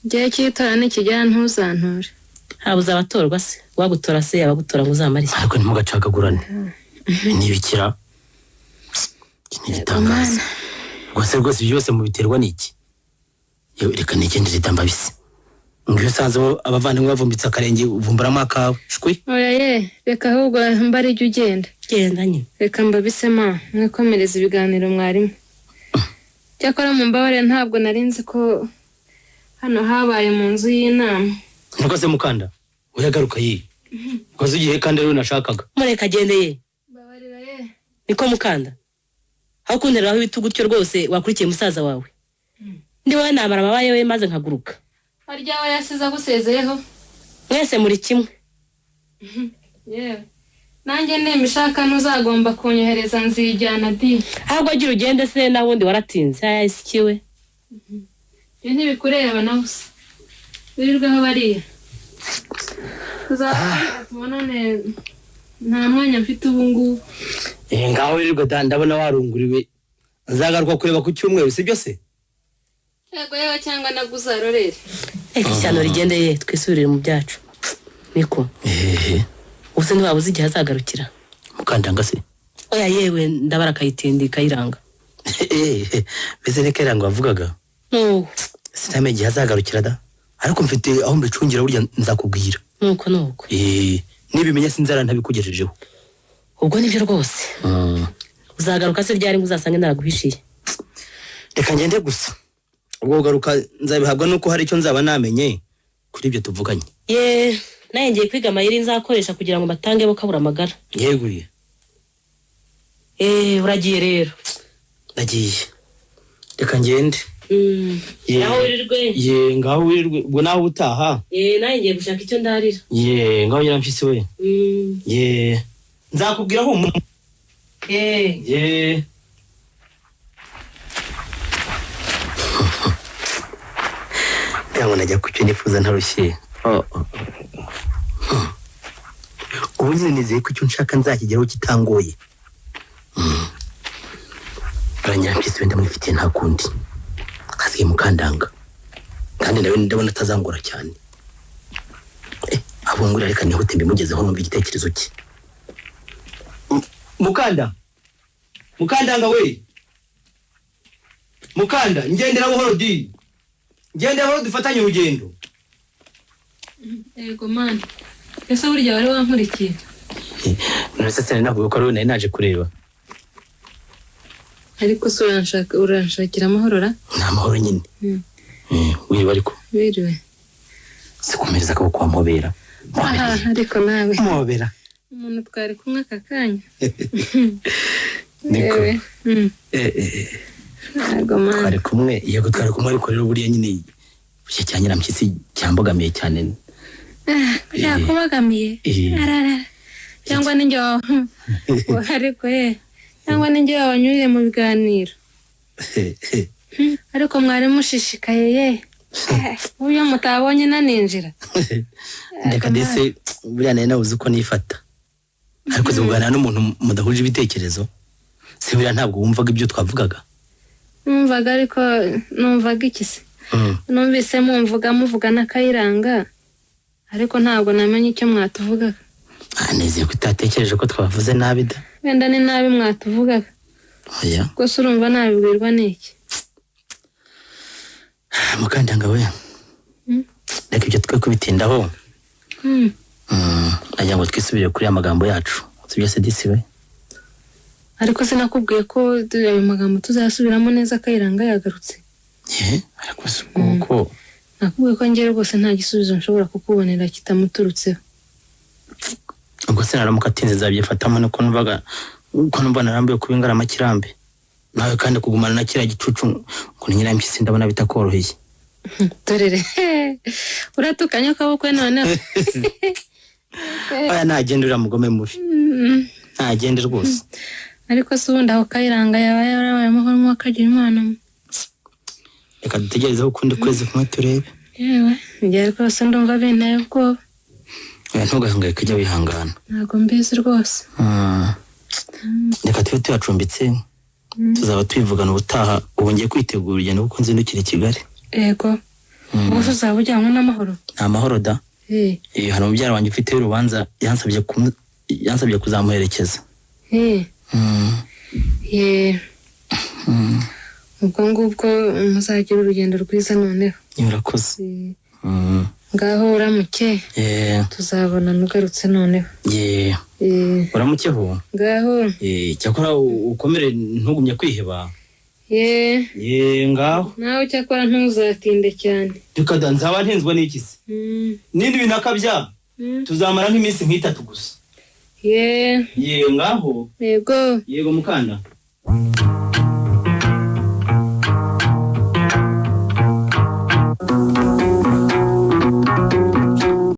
Igihe cy'itora nikigera ntuzantore. Habuze abatorwa se? Uwagutora se yabagutora ngo uzamare iki? Ariko ntimugacagagurane. Nibikira. Iki ni igitangaza. Rwose rwose ibyo byose mubiterwa n'iki? Yewe reka nigendere dambabise. Ngiyo usanze abavandimwe bavumbitse akarenge uvumburamo akawe. Shwi. Oya ye, reka ahubwo mbare ijya ugenda. Genda nyine. Reka mbabise ma, mwikomereze ibiganiro mwarimu. Cyakora mumbabare ntabwo nari nzi ko hano habaye mu nzu y'inama. Niko se mukanda, uyagaruka ye. Ukoze igihe kandi ariwe nashakaga. Mureka agende ye. Mbabarira ye. Niko mukanda. Aho kuntereraho ibitugu gutyo rwose wakurikiye musaza wawe. Ndi wowe namara amabaye we maze nkaguruka. Harya we yasize agusezeyeho. Mwese muri kimwe. Yewe. Nanjye nimishaka ntuzagomba kunyohereza nzijyana di. Ahubwo agira ugende se nabundi waratinze. Aya isikiwe. Ibyo ntibikureba na busa. Wirirweho bariya. Tuzakubwira tubonane, nta mwanya mfite ubu ngubu. Ngaho wirirwa da, ndabona warunguriwe. Nzagaruka kureba ku cyumweru, sibyo se? Yego yewe, cyangwa nabwo uzarorere. Reka ishyano rigende ye, twisubirire mu byacu. Niko. Ubuse ntiwabuze igihe azagarukira. Mukandanga se? Oya yewe, ndabara akayitindi Kayiranga. Mbese ni Kayiranga wavugaga? Sinamenye igihe azagarukira da. Ariko mfite aho mbicungira burya nzakubwira. Nuko nuko. Nibimenya sinzara ntabikugejejeho. Ubwo nibyo rwose. Uzagaruka se ryari ngo uzasange naraguhishiye? Reka ngende gusa, ubwo kugaruka nzabihabwa nuko hari icyo nzaba namenye kuri ibyo tuvuganye. Ye, nawe ngiye kwiga amayeri nzakoresha kugira ngo mbatange bo kabura amagara. Yeguye. Uragiye rero? Ndagiye, reka ngende. Naho wirirwe. Ye, ngaho wirirwe, ubwo nawe utaha. Nawe ngiye gushaka icyo ndarira. Ye, ngaho nyirampyisi we. Ye, nzakubwira aho umuntu. Ye. Ntabwo najya ku cyo nifuza ntarushye. Ubu nyine nizeye ko icyo nshaka nzakigeraho kitangoye. Nyirampyisi wenda mwifitiye nta kundi, hasigaye Mukandanga, kandi nawe ndabona atazangora cyane. Abungurira, reka nihute mbimugezeho numva igitekerezo cye. Mukanda, Mukandanga we, Mukanda, ngendera buhoro di, ngendera buhoro dufatanye urugendo. Yego mani, ese burya wari wankurikiye? None se navuga ko ari we nari naje kureba. Ariko se uranshakira amahoro ra? Ni amahoro nyine. Wiriwe ariko? Wiriwe. Sikumereza akaboko wampobera. Ariko nawe. Mpobera. Umuntu twari kumwe aka kanya. Niko. Twari kumwe, yego twari kumwe, ariko rero buriya nyine bushya cya Nyirampyisi cyambogamiye cyane. Yakubagamiye? Arara. Cyangwa ninjye ariko cyangwa ninjye wabanyuriye mu biganiro. Ariko mwari mushishikaye ye. Uyo mutabonye naninjira. Ndeka dese buriya nari nabuze uko nifata. Ariko kuganira n'umuntu mudahuje ibitekerezo, se buriya ntabwo wumvaga ibyo twavugaga? Numvaga, ariko numvaga iki se? Numvise mumvuga muvuga n'Akayiranga, ariko ntabwo namenye icyo mwatuvugaga. Nizeye ko utatekereje ko twavuze nabi da. Wenda ni nabi mwatuvugaga. Oya. Gusa urumva nabibwirwa n'iki? Mukandanga we. Reka ibyo twe kubitindaho. Nagira ngo twisubire kuri amagambo yacu. Sibyo se disi we? Ariko sinakubwiye ko ayo magambo tuzasubiramo neza Kayiranga yagarutse. Ariko si uko. Nakubwiye ko njye rwose nta gisubizo nshobora kukubonera kitamuturutseho. Ubwo se naramuka atinze nzabyifatamo, nuko numvaga ko numva narambuye kuba ingaramakirambe. Nawe kandi kugumana na kiriya gicucu ngo ni Nyirampyisi ndabona bitakoroheye. Dorere uratukanye akabukwe noneho. Oya, ntagende uriya mugome mubi. Ntagende rwose. Ariko se ubundi aho Kayiranga yaba yarabaye amahoro mu akagira Imana. Reka dutegerezeho ukundi kwezi kumwe turebe. Yewe, njye rwose ndumva binteye ubwoba. Oya, ntugahangayike, ujya wihangana. Ntabwo mbizi rwose. Reka tube tuyacumbitse, tuzaba tubivugana ubutaha. Ubu ngiye kwitegura urugendo kuko nzindukira i Kigali. Yego. Ubwo uzaba ujyanwe n'amahoro? Ni amahoro da. Hari umubyara wanjye ufite urubanza, yansabye kuzamuherekeza. Ubwo ngubwo muzagira urugendo rwiza noneho. Urakoze. Ngaho uramuke. Tuzabona nugarutse noneho. Uramukeho? Ngaho. Cyakora ukomere ntugumye kwiheba. Ngaho. Nawe cyakora ntuzatinde cyane. Reka da, nzaba ntinzwe n'iki se? Nindi binakabya tuzamara nk'iminsi nk'itatu gusa. Ngaho. Yego. Yego Mukanda.